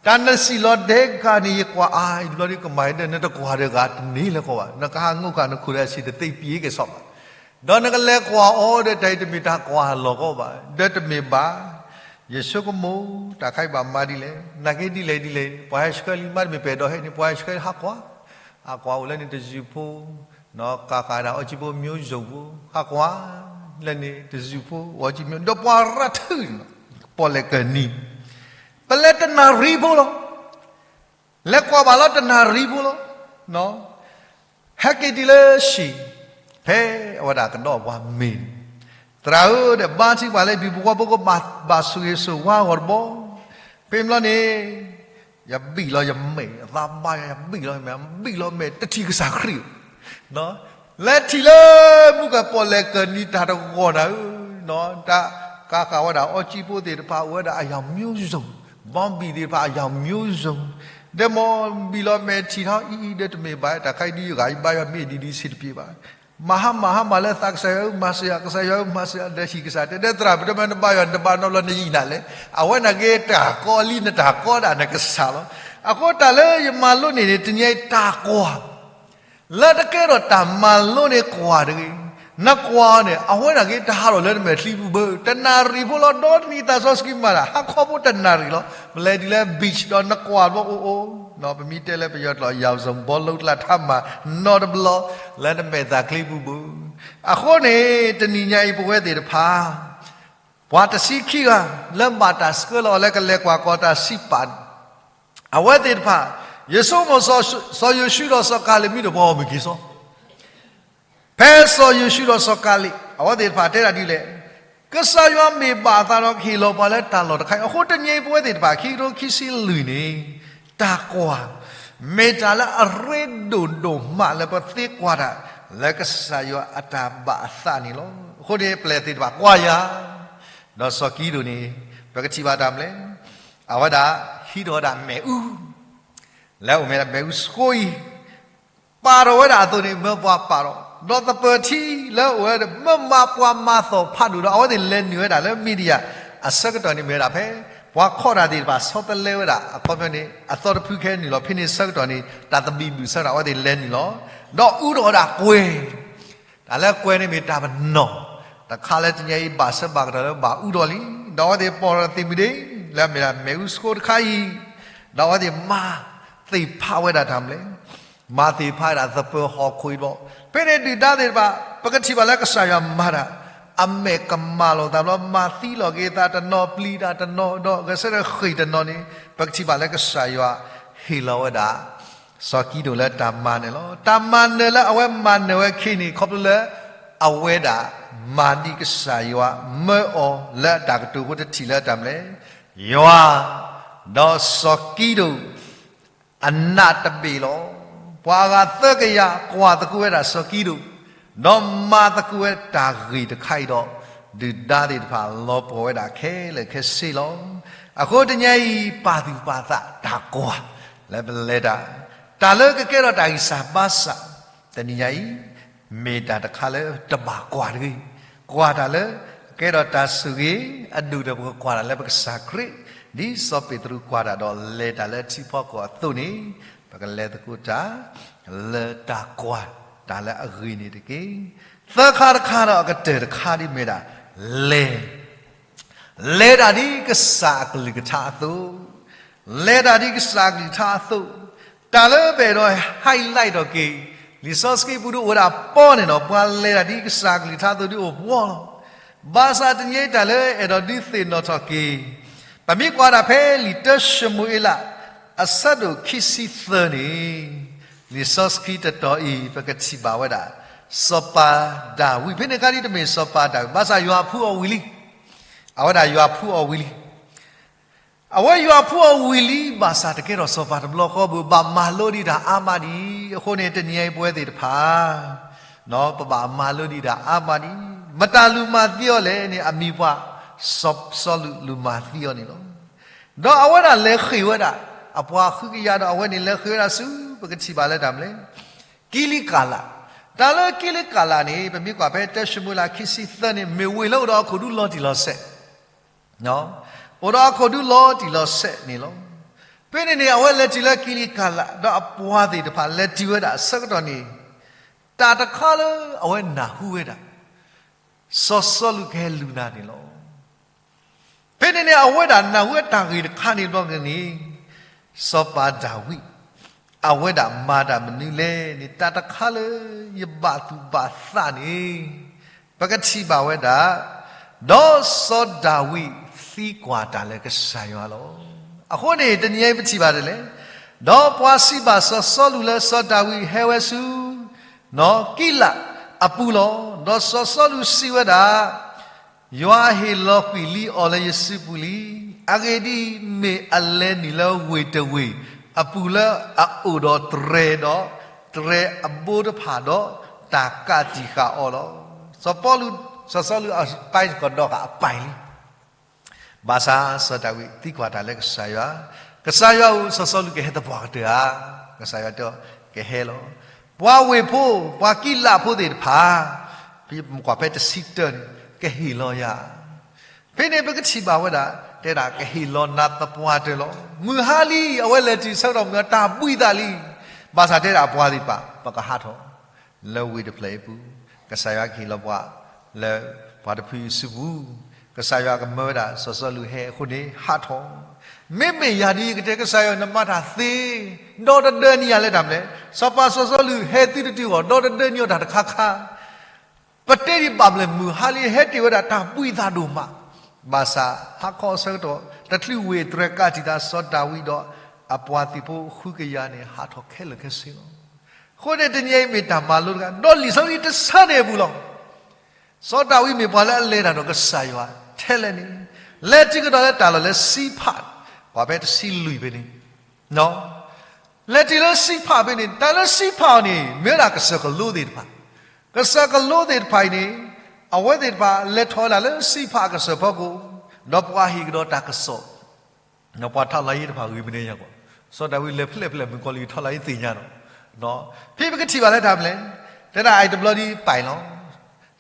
တၢ်နစံးလီၤဒဲးကါန့ၣ် ယကွၢ်အါ ယတဘျီဒ်ကမၣ်ဒီး နတကွၢ်ဒီးဂၤတန့ၢ်လၢၤကီးဘၣ်, နကဟးငိၢ်ဃာ်နခိၣ်ဒီးအဆံးတသ့ပှဲၤက့ၤစီးဘၣ်, ဒီးနကလဲၤကွၢ်အီၤဒီး တၢ်အံၤတမ့ၢ်တၢ်ကွၢ်လီၤကီးဘၣ်, ဒီးတမ့ၢ်ဘၣ်, ယဆိကမိၣ် တၢ်ခါအံၤဘၣ်မၤဒ်လဲၣ်, နာ်က့ဒ်လဲၣ်ဒ်လဲၣ်, ပှၤဟဲဆှၢလံ မ့တမ့ၢ်ပအဲၣ်ဒိးဟဲန့ၣ် ပှၤဟဲဆှၢဟးကွၢ်, ဟးကွၢ်အိၣ်လၢန့ၣ်တယုၢ်ဖိ ကၤဃာ်ဒၣ်အီကံဖိ မျိုးစုံဖိ, ဟးကွၢ်လၢန့ၣ်တယုၢ်ဖိ အီကံ မျိုး, ဒီးပှၤရၤထုးန့ၣ် ပီၣ်လဲၣ်ကၢၢ်နံၤ, ပလဲၤတနၣ်ရံၣ်ဖိလီၤ. လဲၤကွၢ်ဘၣ်လီၤတနၣ်ရံၣ်ဖိလီၤ. ဟဲက့ၤတုၤလၢဟံၣ်, ဖဲအဝဲဒၣ်ကဒီးပှၤမ့ၤန့ၣ်, သရၣ်ဧၢ, ဒီးဘါထုကဖၣ်လၢ ပှၤဘၣ်ဆိၣ်ဂ့ၤဆိၣ်ဝါအဂီၢ်တဘျီ, ဖဲဘျီန့ၣ် ယဘံၣ်လီၤယမဲာ်, အသးဘါယၤ ယဘံၣ်လီၤယမဲာ်, ဘံၣ်လီၤမဲာ် တထံၣ်ကစၢ်ခရံာ်, လဲၤထံၣ်လၢမုၢ်ကပီၣ်လဲၣ်ကၢၢ်နံၤတၢ်တဂီၤနၤဧၢ, တၢ်ကၤဃာ်ဝဲဒၣ်အီကံဖိသ့ၣ်တဖၣ် အိၣ်ဝဲဒၣ်အယၤ မျိုးစုံ, ဘီဘံၣ်သ့ၣ်တဖၣ်အယၤ မျိုးစုံ, ဒီးမ်ဘံၣ်လီၤမဲာ်ထံၣ်ထီၣ်အံၤအံၤ ဒီးတမ့ၢ်ဘၣ် တၢ်ခါအံၤဒ်ယဂၤယဘါယွၤမ့ၢ်ဒ်ဒ်ဆံးတပျ့ၤဘၣ်, မၤဟါမၢ်ဟါမၢ်လၢသး ကစၢ်ယွၤဧၢ မၤစၢၤယၤ ကစၢ်ယွၤဧၢ မၤစၢၤယၤ ဒီးဟံၣ်ကစၢ်တဲ ဒီးသရၣ် ပတမ့ၢ်နဘါယွၤ နတဘါနီတဘျီ နယံာ်နၤလဲၣ်, အဝဲန့ၣ်က့တၢ်ကီလံ နတၢ်ကီဒၣ်နကစၢ်လီၤ. အဃိတၢ်လၢယမၤလိန့ၢ်န့ၣ် တနံၤအံၤတၢ်ကွၢ် လၢတကဲထီၣ်တၢ်မၤလိန့ၣ်ကွၢ်တဂ့ၤ, နကွၢ်န့ၣ် အဝဲန့ၣ်က့တဟးထီၣ်လၢနမဲာ်ချံပူၤဘၣ်, တနၣ်ရံၣ်ဖိလီၤ ဒီတနံၤသးစီဆှံမၤတၢ် ဟါခီဖိတနၣ်ရံၣ်လီၤ, ပလဲၤဒ်လဲၣ် beach ဒီးနကွၢ်ဘျီအိၣ်အိၣ်, ပမ့ၢ်တဲလၢပယီၤကျိာ် ယၤစၢၤဘီလိကျါ ထါမၤနီတဘျီ လၢနမဲာ်သၣ်ချံပူၤဘၣ်. အဃိန့ၣ် တနံၤညါအံၤပဝဲသ့ၣ်တဖၣ် ပှၤတဆံခံဂၤ လၢဘၣ်တၢ်ဆှၢလီၤအီၤလၢကလဲၤကွၢ်ကီၢ်တၢ်စံးပာ်န့ၣ်, အဝဲသ့ၣ်တဖၣ် ယဆိကမိၣ် စီၤယိၤၡူဒီးစီၤကၤလ့း မ့ၢ်တပှၤအီၣ်မ့ၢ်က့ၤစီ ဖဲစီၤယိၤၡူဒီးစီၤကၤလ့း အဝဲသ့ၣ်တဖၣ်တဲဒၣ်ဒ်လဲၣ်, ကစၢ်ယွၤမ့ၢ်ဘၣ်အသးဒီးကဟ့ၣ်လီၤပှၤလၢတၢ်လီၢ်တခါအံၤ, အဃိတနံၤအံၤပဝဲသ့ၣ်တဖၣ် ခံကထိခံဆံလွံၢ်န့ၣ် တၢ်ကွၢ် မ့ၢ်တၢ်လၢအရ့ဒိၣ်ဒိၣ်မးလၢပသ့ကွၢ်တၢ် လၢကစၢ်ယွၤအတၢ်ဘၣ်အသးန့ၣ်လီၤ. အဃိန့ၣ် ပျဲၢ်သ့ၣ်တဖၣ်ကွၢ်ယၤ, ဒီးစီၤကံဒိၣ်န့ၣ် ပကထံၣ်ဘၣ်တၢ်မနုၤလဲၣ်, အဝဲဒၣ်ဟံးထီၣ်ဝဲဒၣ်မ့ၣ်အူ လၢအအိၣ်မ့ၢ်ဒၣ်မ့ၣ်အူဆှိအံၤ ပာ်ထီၣ်ဝဲဒၣ်အသိးန့ၣ် မၢပှၤပာ်ထီၣ်, ဒီးသပၢၤထံလၢအအိၣ်ဝဲဒၣ် မၢမၤပှၤမၤသီၣ်ဖးဒိၣ်ဒီး အဝဲသ့ၣ်လဲၤနုာ်ဝဲဒၣ်လၢမံၤဒယၣ် အဆၢကတီၢ်န့ၣ်မ့ၢ်ဝဲဒၣ်ဖဲ ပှၤခီၣ်တၢ်သ့ၣ်တဖၣ်ဆီတလဲဝဲဒၣ် အခီပညီန့ၣ် အသီတဖုခဲနုာ်လီၤ ဖဲန့ၣ်ဆၢကတီၢ်န့ၣ် တၢ်သဘံၣ်ဘုၣ်ဆၢကတီၢ် အဝဲသ့ၣ်လဲၤနုာ်လီၤ, ဒီးအူထီၣ်ဝဲဒၣ်ကွဲၤ တၢ်လၢကွဲၤန့ၣ်မ့ၢ်တၢ်ပနီၣ် တခါလၢတနံၤအံၤဘၣ်ဆၢဘၣ်ကတီၢ်လၢဘၣ်အူထီၣ်လံ, ဒီးအဝဲသ့ၣ်ပိာ်ထီၣ်သ့ၣ်မုၢ်ဒ့ လၢအမ့ၢ်ဒၣ်မ့ၣ်အူဆှိတခါအံၤ, ဒီးအဝဲသ့ၣ်မၤသ့ၣ်ဖးဝဲဒၣ်တၢ်မနုၤလဲၣ်, မၤသ့ၣ်ဖးဝဲဒၣ်သပၢၤဟီၣ်ခိၣ်အံၤဘျီ, ဖဲန့ၣ်ဒုၣ်ဒါသ့ၣ်တဖၣ် ပကထံၣ်ဘၣ်လၢကစၢ်ယွၤမၤတၢ်, အမဲာ်ကမၣ်လိာ်သးဘျီ မၤသံလီၤက့ၤသးတနီၤ ပျံၤတၢ်တနီၤ ဒီးဂဲၤဆၢထၢၣ်ဃ့ၢ်တနီၤန့ၣ် ပကထံၣ်ဘၣ်လၢကစၢ်ယွၤဟ့ၣ်လီၤဝဲဒၣ် စီၤကံဒိၣ်လၢတၢ်မၤနၢၤလီၤ. တၢ်မၤနၢၤလၢအဝဲမၤနၢၤဝဲခံန့ၣ် ခီဖျိလၢ အဝဲဒၣ်မၤဒ်ကစၢ်ယွၤမၢအီၤလၢအတၢ်ကတိၤအဃိ တထံၣ်လၢတၢ်မနုၤလဲၣ်, ယွၤ, ဒီးစီၤကံဒိၣ် အနးတဘ့ၣ်လီၤ. ပှၤအဂၤသၢကယၤကွၢ်သကိးဝဲဒၣ်စီၤကံဒိၣ်, ဒီးမၤသကိးဝဲတၢ်ဂ့ၢ်တခါအံၤဒီး ဒုၣ်ဒါသ့ၣ်တဖၣ်လီၤပှီၢ်ဝဲဒၣ်ခဲလၢာ်ခဲဆ့လီၤ. အဃိတနံၤအံၤ ပာ်သူၣ်ပာ်သးတၢ်ကွၢ် လၢပလဲၤတၢ်, တၢ်လၢကကဲထီၣ်တၢ်ဂံၢ်စၢ်ဘါစၢ် တနံၤညါအံၤ မ့ၢ်တၢ်တခါလၢတဘၣ်ကွၢ်တဂ့ၤ, ကွၢ်တၢ်လၢကကဲထီၣ်တၢ်ဆိၣ်ဂ့ၤအဒိၣ်ဒီး ပကကွၢ်တၢ်လၢပကစၢ်ခရံာ် ဒ်စီၤပ့းတရူးကွၢ်တၢ်ဒီးလဲၤတၢ်လၢထံဖီခိၣ်အသိးန့ၣ်, ပကလဲၤသကိးတၢ် လၢတၢ်ကွၢ်တၢ်လၢအဂ့ၤန့ၣ်တက့ၢ်. သၢခါတခါဒီးအကတၢၢ်တခါဒ်မ့ၢ်ဒၣ် လဲၤ လဲၤတၢ်ဒ်ကစၢ်အကလုၢ်ကထါအသိး, လဲၤတၢ်ဒ်ကစၢ်အကလုၢ်ကထါအသိး, တၢ်လၢပအဲၣ်ဒိး highlight ထီၣ်က့ၤ လံာ်စီဆှံပူၤဒ်အိၣ်ဝဲဒၣ်ပီန့ၣ်ဒီး ပှၤလဲၤတၢ်ဒ်ကစၢ်အကလုၢ်ကထါအသိးဒ်အိၣ်ပှီၢ်လီၤ. ဘၣ်ဆၣ်တနံၤအံၤတၢ်လၢအဲၣ်ဒိးဒုးသ့ၣ်နီၣ်ထီၣ်က့ၤ, ပမ့ၢ်ကွၢ်ဒၣ်ဖဲလံာ်တၢၡမူၤအ့လး အဆၢဒိၣ်ခံဆံသၢန့ၣ်, လံာ်စီဆှံတတီၤအံၤ ပကထံၣ်ဘၣ်ဝဲဒၣ် စီၤပၤဒၤဝံး, ဖဲန့ၣ်အခါဒ်တမ့ၢ်စီၤပၤဒၤဝံး, ဘၣ်ဆၣ်ယွၤဖှူအီၤဝံၤလံ, အဝဲဒၣ်ယွၤဖှူအီၤဝံၤလံ. အဝဲယွၤဖှူအီၤဝံၤလံ, ဘၣ်ဆၣ်တကဲထီၣ်စီၤပၤတဘျီဃီဘၣ်, ဘၣ်မၤလိဒံးတၢ်အါမးဒံး, အဃိန့ၣ် တနံၤအံၤပဝဲသ့ၣ်တဖၣ် ပဘၣ်မၤလိဒံးတၢ်အါမးဒံး, မတၤလူၤမၤသံအီၤလဲၣ်န့ၣ် အမံၤပှၢ် စီၤစီလူးလူၤမၤသံအီၤန့ၣ်လီၤ. ဒီးအဝဲဒၣ်လဲၤဃ့ၢ်ဝဲဒၣ် အပှၤဃုကယၤဒီးအဝဲန့ၣ်လဲၤဃ့ၢ်ဝဲဒၣ်ဆူ ပကထံၣ်ဘၣ်လၢတၢ်မနုၤလဲၣ်, ကံလံကၤလး, တၢ်လၢကံလံကၤလးန့ၣ် ပမ့ၢ်ကွၢ်ဖဲတၢၡမူၤအ့လးခံဆံသၢန့ၣ် မ့ၢ်ဝ့ၢ်လၢအိၣ်ဒီးဟီၣ်ခိၣ်ဒူလီၤတံၢ်လီၤဆဲး အိၣ်ဒီးဟီၣ်ခိၣ်ဒူလီၤတံၢ်လီၤဆဲးန့ၣ်လီၤ. ဖဲန့ၣ်န့ၣ် အဝဲလဲၤတုၤလၢကံလံကၤလး ဒီးအပှၤသ့ၣ်တဖၣ်လဲၤတုၤဝဲဒၣ်အဆၢကတီၢ်န့ၣ်, တၢ်တခါလၢအဝဲနၢ်ဟူဝဲဒၣ် စီၤစီလူးကဟဲလူၤနၤန့ၣ်လီၤ. ဖဲန့ၣ်န့ၣ် အဝဲဒၣ်နၢ်ဟူဝဲတၢ်ဂ့ၢ်တခါန့ၣ်ဘျီန့ၣ်, စီၤပၤဒၤဝံး အဝဲဒၣ်မၤတၢ်မနုၤလဲၣ်န့ၣ် တၢ်တခါလၢယဘၣ်သူၣ်ဘၣ်သးန့ၣ်, ပကထံၣ်ဘၣ်ဝဲဒၣ်, ဒီးစီၤဒၤဝံးသံကွၢ်တၢ်လၢကစၢ်ယွၤလီၤ. အဃိန့ၣ် တနံၤအံၤပထံၣ်ဘၣ်ဒ်လဲၣ်, ဒီးပှၤစံးဘၣ်စီၤစီလူးလၢစီၤဒၤဝံးဟဲဝဲဆူ ကံလးအပူၤလီၤ. ဒီးစီၤစီလူးစံးဝဲဒၣ်, ယွၤဟ့ၣ်လီၤကွံာ်လံအီၤလၢယစုပူၤလံ. အဂ့ၢ်ဒ်အံၤ, မ့ၢ်အလဲၤနုာ်လၢဝ့ၢ်တဝ့ၢ်အပူၤလၢအအိၣ်ဒီးတြဲၤဒီး တြဲၤအဘိတဖၣ်ဒီး တၢ်ကးတံာ်ဃာ်အီၤလီၤ. စီၤပီလူး, စီၤစီလူးအပၢ်ကဒီးဃာ်အပၢ်လံ. ဘၣ်ဆၣ်စီၤဒၤဝံးသံကွၢ်တၢ်လၢကစၢ်ယွၤ, ကစၢ်ယွၤဧၢ, စီၤစီလူးကဟဲသပှၢ်ကတၢၢ်ဧါ. ကစၢ်ယွၤတဲအီၤ, ကဟဲလီၤ. ပှၤဝ့ၢ်ဖိ, ပှၤကံလးဖိသ့ၣ်တဖၣ်, ပကွၢ်ဖဲတဆံတၢန့ၣ်, ကဟ့ၣ်လီၤယၤ. ဖဲန့ၣ်ပကထံၣ်ဘၣ်ဝဲဒၣ်, တဲဒၣ်ကဟ့ၣ်လီၤနၤသပှၢ်တၢၢ်လီၤ. မုၢ်ဟါလံ, အဝဲလဲၤတုၤဆၢကတီၢ်မုၢ်ဟါတၢ်ဘှံးသးလံ. ဘၣ်ဆၣ်တဲဒၣ်အပှၤသ့ၣ်တဖၣ်, ပကဟးထီၣ် လၢဝ့ၢ်တဖျၢၣ်အံၤပူၤ, ကစၢ်ယွၤကဟ့ၣ်လီၤပှၤလၢပှၤတဖုအံၤစုပူၤ, ကစၢ်ယွၤကမၢဝဲဒၣ်စီၤစီလူးဟဲအဃိန့ၣ် ဟးထီၣ်. မ့မ့ၢ်ယၤဒ်အံၤ ယကတဲကစၢ်ယွၤ နမၤတၢ်သ့, ဒီတဒၢနံၤယၤလၢတၢ်မနုၤလဲၣ်. စီၤပၤစီၤစီလူးဟဲသုတတုၤအဂီၢ် ဒီတဒၢနံၤအီၤတၢ်တခါခါ ပတဲဒံးဘၣ်မနုၤလဲၣ် မုၢ်ဟါလံ ဟဲတ့ၢ်ဝဲဒၣ်တၢ်ဘှံးသးဒိၣ်မး, ဘၣ်ဆၣ်ဟါခီအဆၢကတီၢ် တချုးဝ့ၢ်တြဲၤကးတံာ်သး စီၤဒၤဝံးဒီးအပှၤသုးဖိဃုကယၤန့ၣ် ဟးထီၣ်ခဲလၢာ်ခဲဆ့လီၤ. အဃိန့ၣ်တနံၤအံၤမ့ၢ်တၢ်မၤလိတခါ ဒီးလံာ်စီဆှံတဆၢန့ၣ်အပူၤလီၤ. စီၤဒၤဝံးမ့ၢ်ပှၤလၢအလဲၤတၢ်ဒီးကစၢ်ယွၤထဲလဲၣ်န့ၣ်, လဲၤတုၤကဒီးလၢတၢ်လီၢ်လၢစံးဖး, ပှၤဖဲတဆံလွံၢ်ဖဲန့ၣ် လဲၤတုၤလၢစံးဖးဖဲန့ၣ်, တၢ်လၢစံးဖးအီၤန့ၣ် မ့ၢ်ဝဲဒၣ်ကစၢၢ်ကလိသ့ၣ်တဖၣ်, ကစၢၢ်ကလိသ့ၣ်တဖၣ်အံၤန့ၣ်, အဝဲသ့ၣ်တဖၣ်လဲၤထီၣ်ဝဲဒၣ်လၢစံးဖးအကစၢၢ်ဖီခိၣ်, ဒီးပှၤဟ့ၣ်ကဒီးတၢ်ကစီၣ် ပှၤထီလါယ့တဖၣ်ဂ့ၤမနုၤညါကီး, စီၤဒၤဝံးလဲၤဖျဲၣ်ဖျဲၣ်မုၣ်ကီၤလံၢ်ထီလါယ့သ့ၣ်ညါဒီး, ဖဲပကထံၣ်ဘၣ်လၢတၢ်မနုၤလဲၣ်, တဲဒၣ်အံၤတဘျီဒ်ပာ်လီၤ.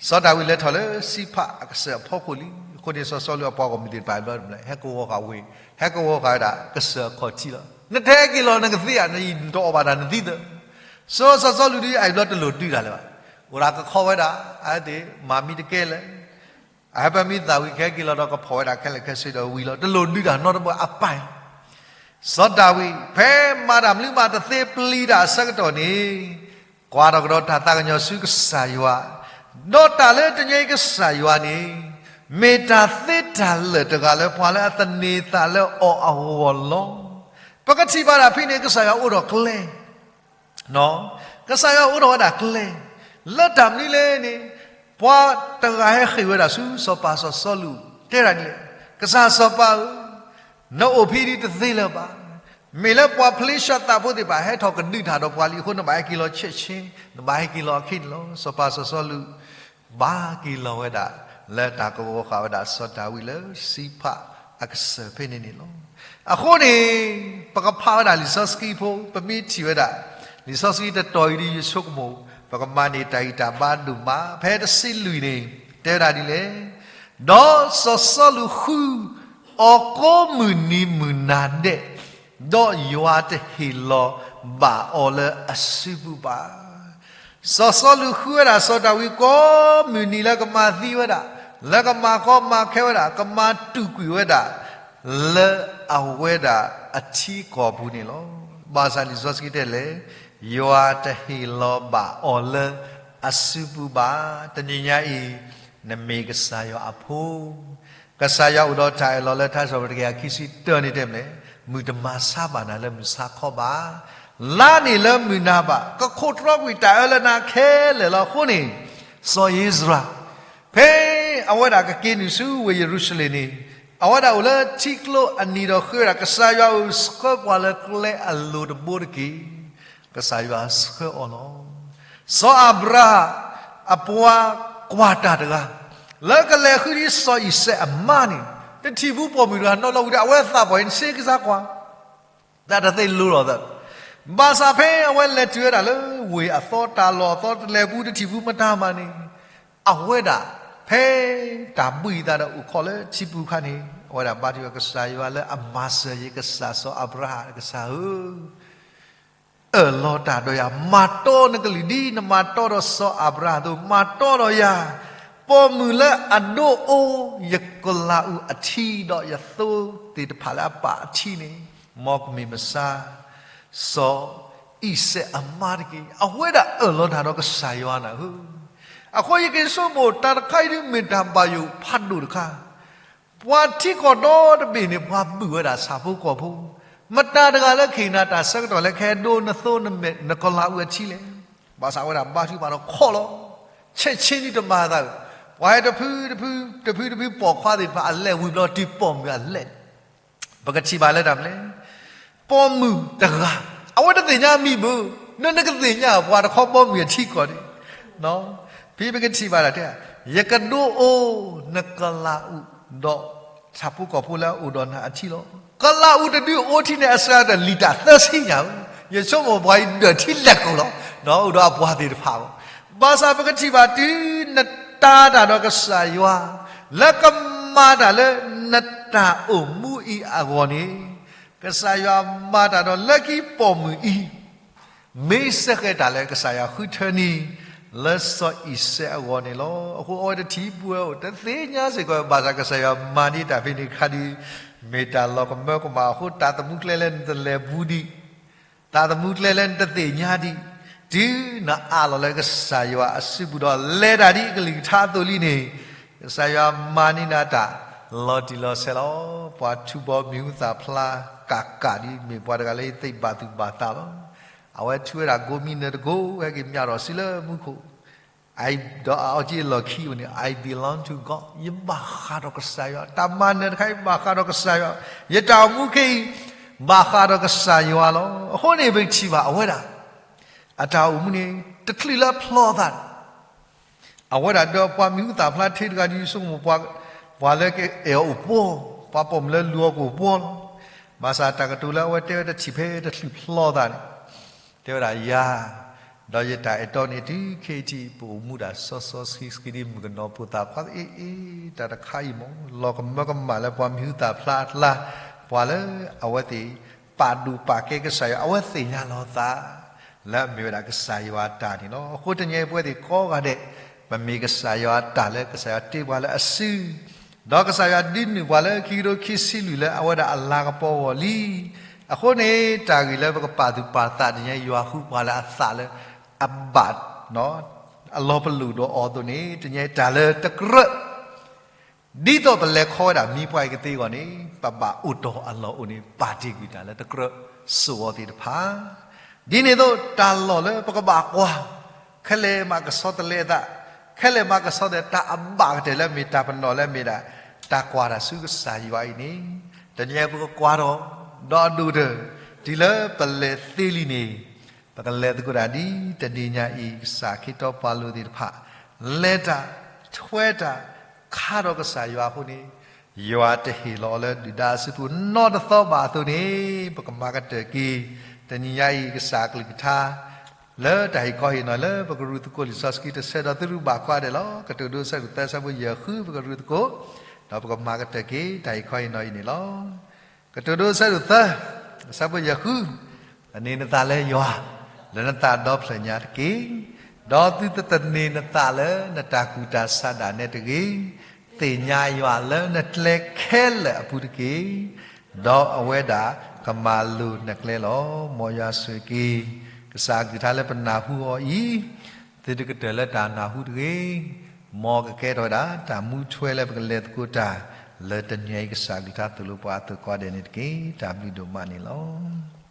စီၤဒၤဝံးလဲၤထီၣ်လၢစံးဖးအကစၢၢ်အဖီခိၣ်လံ. အဃိန့ၣ်စီၤစီလူးအပှၤဂီၢ်မုၢ်သ့ၣ်တဖၣ်ဘျီတဘျီ ဟဲကဝီၤဃာ်ဝ့ၢ်, ဟဲကဝီၤဃာ်ဝဲဒၣ်ကစၢၢ်အခီၣ်ထံးလီၤ. နတဟဲက့ၤလီၤနကသ့ဧါ, နတအီၣ်ဘၣ်တၢ်နသံသၢ. စီၤစီၤစီလူးဒ်အံၤဘျီတလိၣ်ဒုးတၢ်လၢၤဘၣ်. အိၣ်ဒၣ်ကခီဝဲဒၣ်, အဝဲသ့ၣ်မၤမံတကဲလၢၤ အဟဲပမံသးဝံၤ ကဟဲက့ၤလီၤဒီးကဖီၣ်ဝဲဒၣ်ခဲလၢာ်ခဲဆ့ဒီးဝံၤလီၤ. တလိၣ်ဒုးတၢ်နီတဘျီအပၢ်. စီၤဒၤဝံး ဖဲမၤတၢ်မနုၤမးတသ့ပျံၤတၢ်အဆၢကတီၢ်န့ၣ်, ကွၢ်ထီၣ်ကဒီးတၢ်သးကညီၤဆူကစၢ်ယွၤ, ဒီးတၢ်လၢတနံၤအံၤကစၢ်ယွၤန့ၣ်, မ့ၢ်တၢ်သ့တၢ်လၢာ်တဂၤလၢပှၤလၢအသန့ၤသးလၢအီၤအဂီၢ်လီၤ. ပကထံၣ်ဘၣ်ဒၣ်ဖဲန့ၣ် ကစၢ်ယွၤအိးထီၣ်ကျဲ ကစၢ်ယွၤအိးထီၣ်ဝဲဒၣ်ကျဲ, လၢတၢ်မနုၤလဲၣ်န့ၣ်, ပှၤတဂၤဟဲဃ့ၢ်ဝဲဒၣ်ဆူစီၤပၤစီၤစီလူး, တဲဒၣ်ဒ်လဲၣ်, ကစၢ်စီၤပၤဧၢ, နအိၣ်ဖဲဒ်တသ့လၢၤဘၣ်. မ့ၢ်လၢပှၤဖလ့ၡသးဖိသ့ၣ်တဖၣ်ဟဲထီၣ်ကဒုးတၢ်ဒီးပှၤလံအဃိ နဘၣ်ဟဲက့ၤလီၤဆဲးဆ့, နဘၣ်ဟဲက့ၤလီၤအခံန့ၣ်လီၤ. စီၤပၤစီၤစီလူး ဘၣ်က့ၤလီၤဝဲဒၣ် လၢတၢ်ကဝီၤဃာ်ဝဲဒၣ်စီၤဒၤဝံးလၢစံးဖးအကစၢၢ်ဖဲန့ၣ်န့ၣ်လီၤ. အဃိန့ၣ် ပကဖးဝဲဒၣ်လံာ်စီဆှံဖိ ပမ့ၢ်ထံၣ်ဝဲဒၣ် လံာ်စီဆှံတတီၤအံၤဒ်ယဆိကမိၣ် ပကမၤန့ၢ်တၢ်ဂံၢ်တၢ်ဘါဒိၣ်မး ဖဲတဆံလွံၢ်န့ၣ် တဲဝဲဒၣ်ဒ်လဲၣ်, ဒီးစီၤစီလူးဃုအီၤကိးမုၢ်နံၤမုၢ်နၤဒဲး, ဒီးယွၤတဟ့ၣ်လီၤဘၣ်အီၤလၢအစုပူၤဘၣ်. စီၤစီလူးဃုဝဲဒၣ်စီၤဒၤဝံးကိးမုၢ်နံၤလၢကမၤသံဝဲဒၣ်, လၢကမၤကီမၤခဲဝဲဒၣ်, ကမၤတူာ်ကွံာ်ဝဲဒၣ် လၢအဝဲဒၣ်အထံကီၢ်ပူၤန့ၣ်လီၤ. ဘၣ်ဆၣ်လံာ်စီဆှံတဲလဲၣ်, ယွၤတဟ့ၣ်လီၤဘၣ်အီၤလၢအစုပူၤဘၣ်. တနံၤညါအံၤ နမ့ၢ်ကစၢ်ယွၤအဖိ ကစၢ်ယွၤအိၣ်ဒီးတၢ်အၢၣ်လီၤလၢထါစံးပတြၢၤတကယၤခံဆံတၢန့ၣ်တဲမ့ၢ်လဲၣ်, မုၢ်တမၤဆါဘၣ်နၤလၢမုၢ်ဆါခီဘၣ်, လါန့ၣ်လၢမုၢ်နၤဘၣ်, ကခိးတြီကွံာ်တၢ်အၢလၢနၤခဲလၢာ်လီၤ. အဃိန့ၣ် စီၤဧ့စြၤ ဖဲအဝဲဒၣ်ကက့ၤနုာ်ဆူဝ့ၢ်ယရူၤၡလ့ၣ်န့ၣ်, အဝဲဒၣ်အိၣ်လၢထံကျိအနံၤဒီးဃ့ဝဲဒၣ် ကစၢ်ယွၤဧၢ ဆှၢပှၤလၢကျဲအလိၤတဘိတက့ၢ်. ကစၢ်ယွၤဆှၢအီၤလီၤ. စီၤအၤဘြၤဟၣ် အပှၤကွၢ်တၢ်တဂၤ လၢကလဲၤဃုဒံးစီၤအံၤစဲးအမါန့ၣ်, တထံၣ်ဖုပိာ်မုၣ်တဂၤနီတဘျီဝံၤဒီး အဝဲသးပှၢ်အံၤန့ၣ် စ့ကစၢ်ကွၢ် တၢ်တသ့လိၤလီၤသး, ဘၣ်ဆၣ်ဖဲအဝဲလဲၤတုၤဝဲဒၣ်လၢဝ့ၢ်အသီတၢ်လီၢ်အသီတလဲၤပူတထံၣ်ဖုမတၤမးန့ၣ်, အဝဲဒၣ် ဖဲတၢ်ဘှံးအသးဒီးအိၣ်ခိးလၢထံပူၤအခါန့ၣ် အဝဲဒၣ်ဘါထုကဖၣ် ကစၢ်ယွၤလၢအမၤစၢၤယၤ ကစၢ်စီၤအၤဘြၤဟၣ် ကစၢ်ဧၢ အၢၣ်လီၤတၢ်ဒီးယၤ, မၤတီနကလုၢ်ဒ်နမၤတီဒီးစီၤအၤဘြၤဟၣ်အသိး မၤတီဒီးယၤ, ပိာ်မုၣ်လၢအဒိၣ်အိၣ်ယကလးအူးအထံဒီးယသိသ့ၣ်တဖၣ်လၢအပၢ်အထံန့ၣ်, မ်ကမ့ၢ်မဆါ စီၤအံၤစဲးအမါတက့ၢ်. အဝဲဒၣ်အၢၣ်လီၤတၢ်ဒီးကစၢ်ယွၤနၤဧၢ. အဃိယက့ၤဆိကမိၣ် တၢ်တခါအံၤဒုးမ့ၢ်တၢ်ဘၣ်ယိၣ်ဖးဒိၣ်တခါ ပှၤထံကီၢ်ဒီတဘ့ၣ်န့ၣ် ပှၤဘုၣ်ဝဲဒၣ်ဆၣ်ဖိကီၢ်ဖိ, မတၤတဂၤလၢကဟ့ၣ်နၤတၢ်ဆၢကတီၢ်လၢကဟဲဒိနသိနမဲာ်နကလးအူးအထံလဲၣ်. ဘၣ်ဆၣ်အဝဲဒၣ်ဘါထုကဖၣ်ဒီးခိးလီၤ, ဆဲးဆ့နံၤတမၤသးဧၢ, ပှၤဟဲတဖုတဖု တဖုတဖုပိာ်ခွါသ့ၣ်တဖၣ်အလဲၤဝံၤဘျီ တုၤပိာ်မုၣ်အလဲၤ ပကထံၣ်ဘၣ်လၢတၢ်မနုၤလဲၣ်, ပိာ်မုၣ်တဂၤ အဝဲတသ့ၣ်ညါမံၤဘၣ်, နနကသ့ၣ်ညါပှၤတခီပိာ်မုၣ်အထံကီၢ်န့ၣ်, ဖဲပကထံၣ်ဘၣ်တၢ်တဲ, ယကဒိအိၣ်နကလးအူးဒီး ဆၣ်ဖိကီၢ်ဖိလၢအအိၣ်ဒီးနၤအထံလီၤ. ကလးအူးတဒုအိၣ်ထံန့ၣ် အစှၤတၢ်လံာ်တၢ်သၢဆံညါဧၢ, ယဆိကမိၣ်ပှၤအံၤဒၢးထံလဲၢ်ကိာ်လီၤ, အိၣ်ဒီးအပှၤသ့ၣ်တဖၣ်လီၤ. ဘၣ်ဆၣ်ပကထံၣ်ဘၣ်တုၤနတၤတၢ်ဒီးကစၢ်ယွၤ လၢကမၤတၢ်လၢနတၢ်အိၣ်မူအံၤအဂီၢ်န့ၣ်, ကစၢ်ယွၤမၤတၢ်ဒီးလၢခံပိာ်မုၣ်အံၤ မ့ၢ်စ့ၢ်ကီးတၢ်လၢကစၢ်ယွၤဃုထၢန့ၢ် လၢစီၤအံၤစဲးအဂီၢ်န့ၣ်လီၤ. အဃိအဝဲတထံၣ်ပှဲၤအိၣ် တသ့ၣ်ညါစ့ၢ်ကီး ဘၣ်ဆၣ်ကစၢ်ယွၤမၤန့ၢ်တၢ်ဖဲန့ၣ်တခါဒီး မ့ၢ်တၢ်လီၤကမၢကမၣ်အဃိ တၢ်သမူကျဲလၢနတလဲၤဘူးဒံး တၢ်သမူကျဲလၢနတသ့ၣ်ညါဒံး, တုၤနအးလီၤလၢကစၢ်ယွၤအစုပူၤဒီး လဲၤတၢ်ဒ်အကလုၢ်ကထါအသိးလံန့ၣ်, ကစၢ်ယွၤမၤန့ၢ်နၤတၢ်လီၤတံၢ်လီၤဆဲးလီၤ. ပှၤထူဘီမုၢ်ဟူသၣ်ဖျါကးကးဒ်မ့ၢ်ပှၤတဂၤလၢယသ့ၣ်ဘၣ်သူၣ်ဘၣ်သးလီၤ. အဝဲထူဝဲဒၣ်ကိးမံၤနၢၤတကိး ဟဲက့ၤမၠးထီၣ်စုလၢမူခိၣ် ဒီးအအီက့အလီၢ်ခံအိၣ်န့ၣ် I belong to God, ယဘၣ်ဃးဒီးကစၢ်ယွၤ, တၢ်မၤနၢၤတခါအံၤဘၣ်ဃးဒီးကစၢ်ယွၤ, ယတၢ်အိၣ်မူခဲအံၤ ဘၣ်ဃးဒီးကစၢ်ယွၤလီၤ. အဃိန့ၣ် ပထံၣ်ဘၣ်အဝဲဒၣ် အတၢ်အိၣ်မူန့ၣ် တချုးလၢဖျီသးန့ၣ် အဝဲဒၣ်ဒီးပှၤမံၤဟူသၣ်ဖျါထဲတဂၤဒ်ဆိကမိၣ် ပှၤလၢကအဲၣ်အီၤအိၣ်ပှီၢ်, ပှၤပိာ်မုၣ်လၢလူၤအီၤကအိၣ်ပှီၢ်လီၤ. ဘၣ်ဆၣ်တၢ်ကတိၤလၢအဝဲတဲဝဲတထံၣ်ဖဲတချုးဖျီသးန့ၣ် တဲဝဲဒၣ်ယၤ ဒီးယတၢ်အဲၣ်တီန့ၣ် တုၤခဲအံၤထံၣ် ပအိၣ်မူဒၣ်စီစီဆှံဆှံဒ်မုၣ်ကနီၤဖိသၣ်ခွါအ့ၣ်အ့ၣ် တၢ်တခါအံၤမ့ၢ် လီၤကမၢကမၣ်လၢပှၤမံၤဟူသၣ်ဖျါအကျါ ပှၤလၢအဝဲသ့ၣ် ပာ်ဒိၣ်ပာ်ကဲကစၢ်ယွၤ အဝဲသ့ၣ်ညါလီၤသး လၢအမ့ၢ်ဝဲဒၣ်ကစၢ်ယွၤအတၢ်န့ၣ်လီၤ. အဃိတနံၤအံၤပဝဲသ့ၣ်ကိးဂၤဒဲး ပမ့ၢ်ကစၢ်ယွၤအတၢ်လၢကစၢ်ယွၤတ့ပှၤလၢအစု ဒီးကစၢ်ယွၤဒုးနုာ်ပှၤလၢခံကထိခံဆံလွံၢ်လၢအဝဲဒၣ်အလၤကပီၤအဂီၢ်လံ. အဃိန့ၣ် တၢ်ဂ့ၢ်လၢပကပာ်သူၣ်ပာ်သးတနံၤအံၤ ယွၤဃုပှၤလၢအသးလၢအဘၣ် အလီၤပလိာ်ဒီးအီၤအသိးန့ၣ် တနံၤအံၤတၢ်လၢတကြၢး ဒ်သိးပလဲၤခီဝဲဒၣ်မံပှၤအံၤကသ့အဂီၢ်န့ၣ် ပဘၣ်အိၣ်တီၢ်အလီၢ်အိၣ်န့ၣ် ပာ်တ့ၢ်ကွံာ်တၢ်လၢတကြၢးစိာ်အီၤသ့ၣ်တဖၣ် ဒ်န့ၣ်အသိး တၢ်လီၢ်လၢပကဘၣ်ကွၢ် ခဲလၢာ်မးကဆီတလဲအသး ခဲလၢာ်မးကဆီတလဲ တၢ်အဘၣ်ကတၢၢ်လၢမ့ၢ်တၢ်ပနီၣ်လၢမ့ၢ်ဒၣ် တၢ်ကွၢ်တၢ်ဆူကစၢ်ယွၤအံၤန့ၣ် တနံၤအံၤပကကွၢ်ထီၣ် ဒီးအဒိၣ်ကတၢၢ် တုၤလၢပလဲၤသ့လံန့ၣ် ပကလဲၤသကိးတၢ်ဒ်တနံၤညါအံၤ ကစၢ်ခ့တီပှၤလိၤသ့ၣ်တဖၣ် လဲၤတၢ် ထွဲတၢ် ခါဒီးကစၢ်ယွၤအဃိန့ၣ် ယွၤတဟ့ၣ်လီၤအီၤလၢဒုၣ်ဒါအစုပူၤနီတသီဘၣ်အသိးန့ၣ် ပကမၤကတၢၢ်က့ၤ တနံၤညါအံၤ ကစၢ်အကလုၢ်ကထါ လၢတၢ်ဟ့ၣ်ခီဟ့ၣ်နီၤလၢပကရူၢ်သကိးလံာ်စီဆှံတဆၢဒီးသုရုဘၣ်ကိးဂၤဒဲးလီၤ. ကတိၤဒိဆၢဒိၣ်သၢဆၢဖိယဲၢ်ဃု ပကရူၢ်သကိး ဒီးပကမၤကတၢၢ်က့ၤ တၢ်ဟ့ၣ်ခီဟ့ၣ်နီၤအံၤန့ၣ်လီၤ. ကတိၤဒိဆၢဒိၣ်သၢ ဆၢဖိယဲၢ်ဃု, သန့ၤနသးလၢယွၤ လၢနသးဒီဖျၢၣ်ညါတက့ၢ်. ဒီးသုတသန့ၤနသးလၢနတၢ်ကူၣ်တၢ်ဆးဒၣ်နဲတဂ့ၤ, သ့ၣ်ညါယွၤလၢနကျဲခဲလၢာ်အပူၤတက့ၢ်. ဒီးအဝဲဒၣ်ကမၤလိၤနကျဲလီၤ. မ်ယွၤဆိၣ်ဂ့ၤက့ၤ ကစၢ်အကလုၢ်ကထါလၢပနၢ်ဟူအီၤအံၤ, သုတကတၢၢ်လၢတၢ်နၢ်ဟူတဂ့ၤ, မ်ကကဲထီၣ်ဝဲဒၣ် တၢ်မူထွဲလၢပကလဲၤသကိးတၢ် လၢတနံၤအံၤ ကစၢ်အကလုၢ်ကထါသိၣ်လိပှၤအသိးကိးဂၤဒဲးန့ၣ်တက့ၢ်. တၢ်ဘျုးဒိၣ်မးန့ၣ်လီၤ.